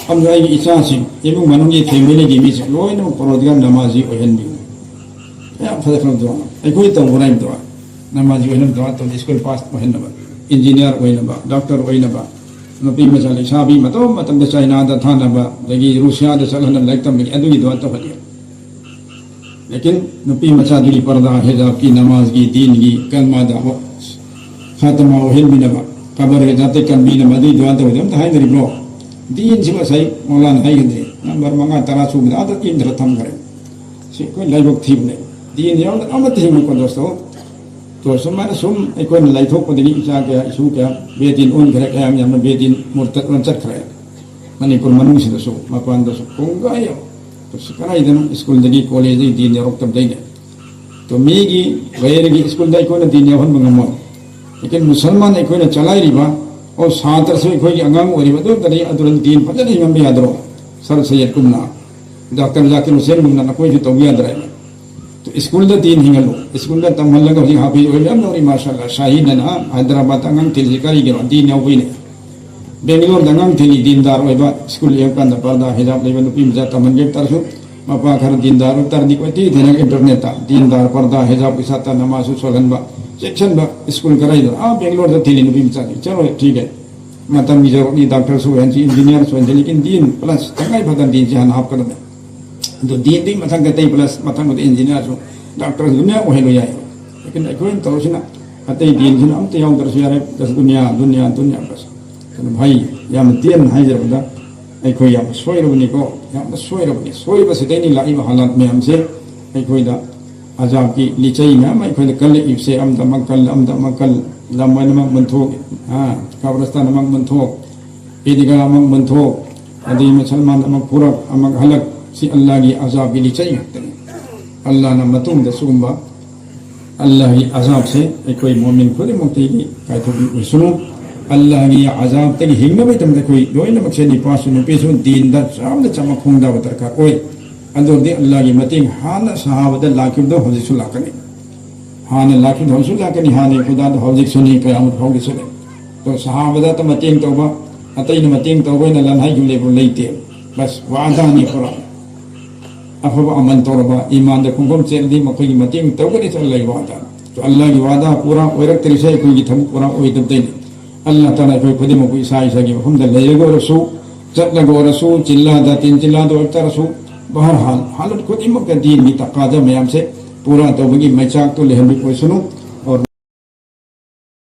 ꯑꯃꯁꯨꯡ ꯑꯩꯒꯤ ꯏꯆꯥꯁꯤꯡ, ꯏꯃꯨꯡ ꯃꯅꯨꯡꯒꯤ ꯐꯦꯃꯤꯂꯤꯒꯤ ꯃꯤꯁꯤꯡ ꯂꯣꯏꯅꯃꯛ ꯄꯔꯣꯗꯤꯒꯥ ꯅꯃꯥꯖꯤ ꯑꯣꯏꯍꯟꯕꯤꯌꯨ"꯫ ꯌꯥꯝ ꯐꯖꯈ꯭ꯔꯕ ꯗꯨꯋꯥ꯫ ꯑꯩꯈꯣꯏ ꯇꯧꯕ꯭ꯔꯥ ꯍꯥꯏꯕ ꯗꯨꯋꯥ? ꯅꯃꯥꯖꯤ ꯑꯣꯏꯍꯟꯅꯕ ꯗꯨꯋꯥ ꯇꯧꯗꯦ, ꯁ꯭ꯀꯨꯜ ꯄꯥꯁ ꯑꯣꯏꯍꯟꯅꯕ, ꯏꯟꯖꯤꯅꯤꯌꯥꯔ ꯑꯣꯏꯅꯕ, ꯗꯥꯛꯇꯔ ꯑꯣꯏꯅꯕ, ꯅꯨꯄꯤ ꯃꯆꯥ ꯂꯩꯁꯥꯕꯤ ꯃꯇꯣꯝ ꯃꯇꯝꯗ ꯆꯥꯏꯅꯥꯗ ꯊꯥꯅꯕ, ꯑꯗꯒꯤ ꯔꯨꯁꯤꯌꯥꯗ ꯆꯠꯍꯟꯅꯕ ꯂꯥꯏꯔꯤꯛ ꯇꯝꯕꯒꯤ ꯑꯗꯨꯒꯤ ꯗꯨꯋꯥ ꯇꯧꯍꯜꯂꯤ꯫ ꯂꯦꯀꯤꯟ ꯅꯨꯄꯤ ꯃꯆꯥꯗꯨꯒꯤ ꯄꯔꯗꯥ, ꯍꯤꯖꯥꯕꯀꯤ, ꯅꯃꯥꯖꯀꯤ, ꯗꯤꯟꯒꯤ, ꯀꯜꯃꯥꯗ ꯈꯥꯇꯃꯥ ꯑꯣꯏꯍꯟꯕꯤꯅꯕ, ꯀꯕꯔ ꯍꯤꯖꯥꯕꯇ ꯀꯟꯕꯤꯅꯕ, ꯑꯗꯨꯒꯤ ꯗꯨꯋꯥ ꯇꯧꯕꯗꯤ ꯑꯝꯇ ꯍꯥꯏꯅꯔꯤꯕ꯭ꯔꯣ? ꯗꯤꯟꯁꯤ ꯉꯁꯥꯏ ꯃꯧꯂꯥꯅ ꯍꯥꯏꯒꯗ꯭ꯔꯦ, ꯅꯝꯕꯔ ꯃꯉꯥ, ꯇꯔꯥ ꯁꯨꯕꯗ ꯑꯥꯗ ꯏꯟꯗ꯭ꯔ ꯊꯝꯈ꯭ꯔꯦ꯫ ꯁꯤ ꯑꯩꯈꯣꯏ ꯂꯥꯏꯕꯛ ꯊꯤꯕꯅꯦ꯫ ꯗꯤꯟ ꯌꯥꯎꯗꯅ ꯑꯃꯠꯇ ꯍꯤꯡꯉꯣꯏꯀꯣ ꯗꯣꯁꯇꯣ꯫ ꯇꯣ ꯁꯨꯃꯥꯏꯅ ꯁꯨꯝ ꯑꯩꯈꯣꯏꯅ ꯂꯩꯊꯣꯛꯄꯗꯒꯤ ꯏꯆꯥ ꯀꯌꯥ, ꯏꯁꯨ ꯀꯌꯥ ꯕꯦꯗꯤꯟ ꯑꯣꯟꯈ꯭ꯔꯦ, ꯀꯌꯥꯝ ꯌꯥꯝꯅ ꯕꯦꯗꯤꯟ ꯃꯨꯔꯇꯠ ꯑꯣꯟ ꯆꯠꯈ꯭ꯔꯦ꯫ ꯃꯅꯤꯄꯨꯔ ꯃꯅꯨꯡꯁꯤꯗꯁꯨ, ꯃꯄꯥꯟꯗꯁꯨ ꯄꯨꯡꯒꯥꯏ ꯑꯃ꯫ ꯀꯗꯥꯏꯗꯅꯣ ꯁ꯭ꯀꯨꯜꯗꯒꯤ, ꯀꯣꯂꯦꯖꯇꯒꯤ ꯗꯤꯟ ꯌꯥꯎꯔꯛꯇꯕꯗꯩꯅꯦ꯫ ꯇꯣ ꯃꯤꯒꯤ ꯒꯩꯔꯒꯤ ꯁ꯭ꯀꯨꯜꯗ ꯑꯩꯈꯣꯏꯅ ꯗꯤꯟ ꯌꯥꯎꯍꯟꯕ ꯉꯝꯃꯣꯏ꯫ ꯂꯦꯀꯤꯟ ꯃꯨꯁꯜꯃꯥꯟ ꯑꯩꯈꯣꯏꯅ ꯆꯂꯥꯏꯔꯤꯕ, ꯑꯣ, ꯁꯥꯇ꯭ꯔꯁꯨ ꯑꯩꯈꯣꯏꯒꯤ ꯑꯉꯥꯡ ꯑꯣꯏꯔꯤꯕ, ꯑꯗꯨ ꯅꯠꯇ꯭ꯔꯗꯤ ꯑꯗꯨꯗ ꯗꯤꯟ ꯐꯖꯅ ꯍꯤꯡꯍꯟꯕ ꯌꯥꯗ꯭ꯔꯣ? ꯁꯔ ꯁꯩꯌꯗꯀꯨꯝꯅ, ꯗꯥꯛꯇꯔ ꯖꯥꯀꯤꯔ ꯍꯨꯁꯦꯟꯒꯨꯝꯅ ꯅꯈꯣꯏꯁꯨ ꯇꯧꯕ ꯌꯥꯗ꯭ꯔꯦ꯫ ꯇꯣ ꯁ꯭ꯀꯨꯜꯗ ꯗꯤꯟ ꯍꯤꯡꯍꯜꯂꯨ꯫ ꯁ꯭ꯀꯨꯜꯗ ꯇꯝꯍꯜꯂꯒ ꯍꯧꯖꯤꯛ ꯍꯥꯐꯤꯖ ꯑꯣꯏꯕ ꯌꯥꯝ ꯌꯥꯎꯔꯤ, ꯃꯥꯁꯥ ꯑꯜꯂꯥ꯫ ꯁꯥꯍꯤꯗꯅ ꯍꯥꯏꯗ꯭ꯔꯕꯥꯗꯇ ꯑꯉꯥꯡ ꯊꯤꯜꯂꯤꯁꯤ ꯀꯔꯤꯒꯤꯅꯣ? ꯗꯤꯟ ꯌꯥꯎꯕꯩꯅꯦ꯫ ꯕꯦꯡꯒꯂꯣꯔꯗ ꯑꯉꯥꯡ ꯊꯤꯜꯂꯤ, ꯗꯤꯟꯗꯥꯔ ꯑꯣꯏꯕ, ꯁ꯭ꯀꯨꯜ ꯌꯦꯡꯉꯀꯥꯟꯗ ꯄꯔꯗꯥ ꯍꯤꯖꯥꯕ ꯂꯩꯕ ꯅꯨꯄꯤ ꯃꯆꯥ ꯇꯝꯍꯟꯒꯦ ꯇꯥꯔꯁꯨ, ꯃꯄꯥ ꯈꯔ ꯗꯤꯟꯗꯥꯔ ꯑꯣꯏ ꯇꯥꯔꯗꯤ ꯀꯣꯏꯊꯤ ꯊꯤꯅ ꯏꯟꯇꯔꯅꯦꯠꯇ ꯗꯤꯟꯗꯥꯔ, ꯄꯔꯗꯥ, ꯍꯤꯖꯥꯕ ꯏꯁꯥꯠꯇ ꯅꯃꯥꯖꯁꯨ ꯁꯣꯜꯍꯟꯕ, ꯆꯦꯛꯁꯤꯟꯕ ꯁ꯭ꯀꯨꯜ ꯀꯔꯥꯏꯗ? ꯑꯥ, ꯕꯦꯡꯒꯂꯣꯔꯗ ꯊꯤꯜꯂꯤ ꯅꯨꯄꯤ ꯃꯆꯥꯗꯤ꯫ ꯆꯠꯂꯣꯏ, ꯊꯤꯒꯦ꯫ ꯃꯇꯝꯒꯤ ꯖꯧꯔꯨꯔꯠꯅꯤ, ꯗꯥꯛꯇꯔꯁꯨ ꯑꯣꯏꯍꯟꯁꯤ, ꯏꯟꯖꯤꯅꯤꯌꯥꯔꯁꯨ ꯑꯣꯏꯍꯟꯁꯤ, ꯂꯦꯀꯤꯟ ꯗꯤꯟ ꯄ꯭ꯂꯁ ꯇꯉꯥꯏ ꯐꯗꯅ ꯗꯤꯟꯁꯤ ꯍꯥꯟꯅ ꯍꯥꯞꯀꯗꯕꯅꯦ꯫ ꯑꯗꯨ ꯗꯤꯟꯗꯨꯒꯤ ꯃꯊꯪꯗ ꯑꯇꯩ ꯄ꯭ꯂꯁ ꯃꯊꯪꯗ ꯏꯟꯖꯤꯅꯤꯌꯥꯔꯁꯨ, ꯗꯥꯛꯇꯔꯁꯨ ꯑꯗꯨꯝ ꯃꯌꯥꯝ ꯑꯣꯏꯍꯜꯂꯨ ꯌꯥꯏ꯫ ꯂꯦꯀꯤꯟ ꯑꯩꯈꯣꯏꯅ ꯇꯧꯔꯤꯁꯤꯅ ꯑꯇꯩ ꯗꯤꯟꯁꯤꯅ ꯑꯝꯇ ꯌꯥꯎꯗ꯭ꯔꯁꯨ ꯌꯥꯔꯦ, ꯕꯁ ꯗꯨꯅꯤꯌꯥ, ꯗꯨꯅꯤꯌꯥ, ꯗꯨꯅꯤꯌꯥ ꯕꯁ꯫ ꯑꯗꯨꯅ ꯚꯥꯏ, ꯌꯥꯝꯅ ꯇꯦꯟꯅ ꯍꯥꯏꯖꯔꯕꯗ ꯑꯩꯈꯣꯏ ꯌꯥꯝꯅ ꯁꯣꯏꯔꯕꯅꯤꯀꯣ, ꯌꯥꯝꯅ ꯁꯣꯏꯔꯕꯅꯤ꯫ ꯁꯣꯏꯕꯁꯤꯗꯩꯅꯤ ꯂꯥꯛꯏꯕ ꯍꯥꯂꯥꯠ ꯃꯌꯥꯝꯁꯦ꯫ ꯑꯩꯈꯣꯏꯗ ꯑꯖꯥꯕꯀꯤ ꯂꯤꯆꯩ ꯃꯌꯥꯝ ꯑꯃ ꯑꯩꯈꯣꯏꯗ ꯀꯜꯂꯛꯏꯕꯁꯦ, ꯑꯃꯗ ꯑꯃ ꯀꯜ, ꯑꯃꯗ ꯑꯃ ꯀꯜ, ꯂꯝ ꯑꯣꯏꯅꯃꯛ ꯃꯨꯟꯊꯣꯛ, ꯑ, ꯀꯕꯔꯁꯇꯥꯟ ꯑꯃꯛ ꯃꯨꯟꯊꯣꯛ, ꯏꯗꯤꯒꯥ ꯑꯃꯛ ꯃꯨꯟꯊꯣꯛ, ꯑꯗꯩ ꯃꯨꯁꯜꯃꯥꯟ ꯑꯃ ꯐꯨꯔꯛ, ꯑꯃ ꯍꯜꯂꯛ, ꯁꯤ ꯑꯜꯂꯥꯍꯒꯤ ꯑꯖꯥꯕꯀꯤ ꯂꯤꯆꯩ ꯉꯥꯛꯇꯅꯤ꯫ ꯑꯜꯂꯥꯍꯅ ꯃꯇꯨꯡꯗ ꯁꯤꯒꯨꯝꯕ ꯑꯜꯂꯥꯍꯒꯤ ꯑꯖꯥꯕꯁꯦ ꯑꯩꯈꯣꯏ ꯃꯣꯃꯤꯟ ꯈꯨꯗꯤꯡꯃꯛꯇꯒꯤ ꯀꯥꯏꯊꯣꯛꯄꯤ ꯑꯣꯏꯁꯅꯨ꯫ ꯑꯜꯂꯥꯍꯒꯤ ꯑꯖꯥꯕꯇꯒꯤ ꯍꯤꯡꯅꯕꯒꯤꯗꯃꯛꯇ ꯑꯩꯈꯣꯏ ꯂꯣꯏꯅꯃꯛꯁꯦ, ꯅꯨꯄꯥꯁꯨ ꯅꯨꯄꯤꯁꯨ, ꯗꯤꯟꯗ ꯆꯥꯎꯅ ꯆꯪꯕ ꯈꯣꯡꯗꯥꯕ ꯗꯔꯀꯥꯔ ꯑꯣꯏ꯫ ꯑꯗꯨꯗꯤ ꯑꯜꯂꯥꯍꯒꯤ ꯃꯇꯦꯡ ꯍꯥꯟꯅ ꯁꯍꯥꯕꯗ ꯂꯥꯛꯈꯤꯕꯗꯣ ꯍꯧꯖꯤꯛꯁꯨ ꯂꯥꯛꯀꯅꯤ꯫ ꯍꯥꯟꯅ ꯂꯥꯛꯈꯤꯕꯗꯣ ꯍꯧꯖꯤꯛꯁꯨ ꯂꯥꯛꯀꯅꯤ, ꯍꯥꯟꯅ ꯈꯨꯗꯥꯗꯣ ꯍꯧꯖꯤꯛꯁꯨꯅꯤ, ꯀꯌꯥꯃꯠ ꯐꯥꯎꯒꯤꯁꯨꯅꯤ꯫ ꯑꯗꯣ ꯁꯍꯥꯕꯗ ꯃꯇꯦꯡ ꯇꯧꯕ, ꯑꯇꯩꯅ ꯃꯇꯦꯡ ꯇꯧꯕ ꯍꯥꯏꯅ ꯂꯟ ꯍꯥꯏꯈꯤꯕ ꯂꯩꯕ ꯂꯩꯇꯦ꯫ ꯕꯁ ꯋꯥꯗꯥꯅꯤ ꯄꯨꯔꯥ꯫ ꯑꯐꯕ ꯑꯃꯜ ꯇꯧꯔꯕ, ꯏꯃꯥꯟꯗ ꯈꯣꯡꯐꯝ ꯆꯦꯜꯂꯗꯤ ꯃꯈꯣꯏꯒꯤ ꯃꯇꯦꯡ ꯇꯧꯒꯅꯤ ꯆꯠꯂ ꯂꯩꯕ ꯋꯥꯗꯥ꯫ ꯑꯗꯣ ꯑꯜꯂꯥꯍꯒꯤ ꯋꯥꯗꯥ ꯄꯨꯔꯥ ꯑꯣꯏꯔꯛꯇ꯭ꯔꯤꯁꯦ ꯑꯩꯈꯣꯏꯒꯤ ꯊꯕꯛ ꯄꯨꯔꯥ ꯑꯣꯏꯗꯕꯗꯩꯅꯤ꯫ ꯑꯜꯂꯥꯍ ꯇꯥꯂꯥ ꯑꯩꯈꯣꯏ ꯈꯨꯗꯤꯡꯃꯛꯄꯨ ꯏꯁꯥ ꯏꯁꯥꯒꯤ ꯃꯐꯝꯗ ꯂꯩꯔꯒ ꯑꯣꯏꯔꯁꯨ, ꯆꯠꯂꯒ ꯑꯣꯏꯔꯁꯨ, ꯆꯤꯜꯂꯥꯗ, ꯇꯤꯟ ꯆꯤꯜꯂꯥꯗ ꯑꯣꯏꯔꯛꯇꯔꯁꯨ, ꯕꯍꯔꯍꯥꯜ, ꯍꯥꯂꯠ ꯈꯨꯗꯤꯡꯃꯛꯇ ꯗꯤꯟꯒꯤ ꯇꯀꯥꯗ ꯃꯌꯥꯝꯁꯦ ꯄꯨꯔꯥ ꯇꯧꯕꯒꯤ ꯃꯩꯆꯥꯛꯇꯨ ꯂꯩꯍꯟꯕꯤꯕ ꯑꯣꯏꯁꯅꯨ꯫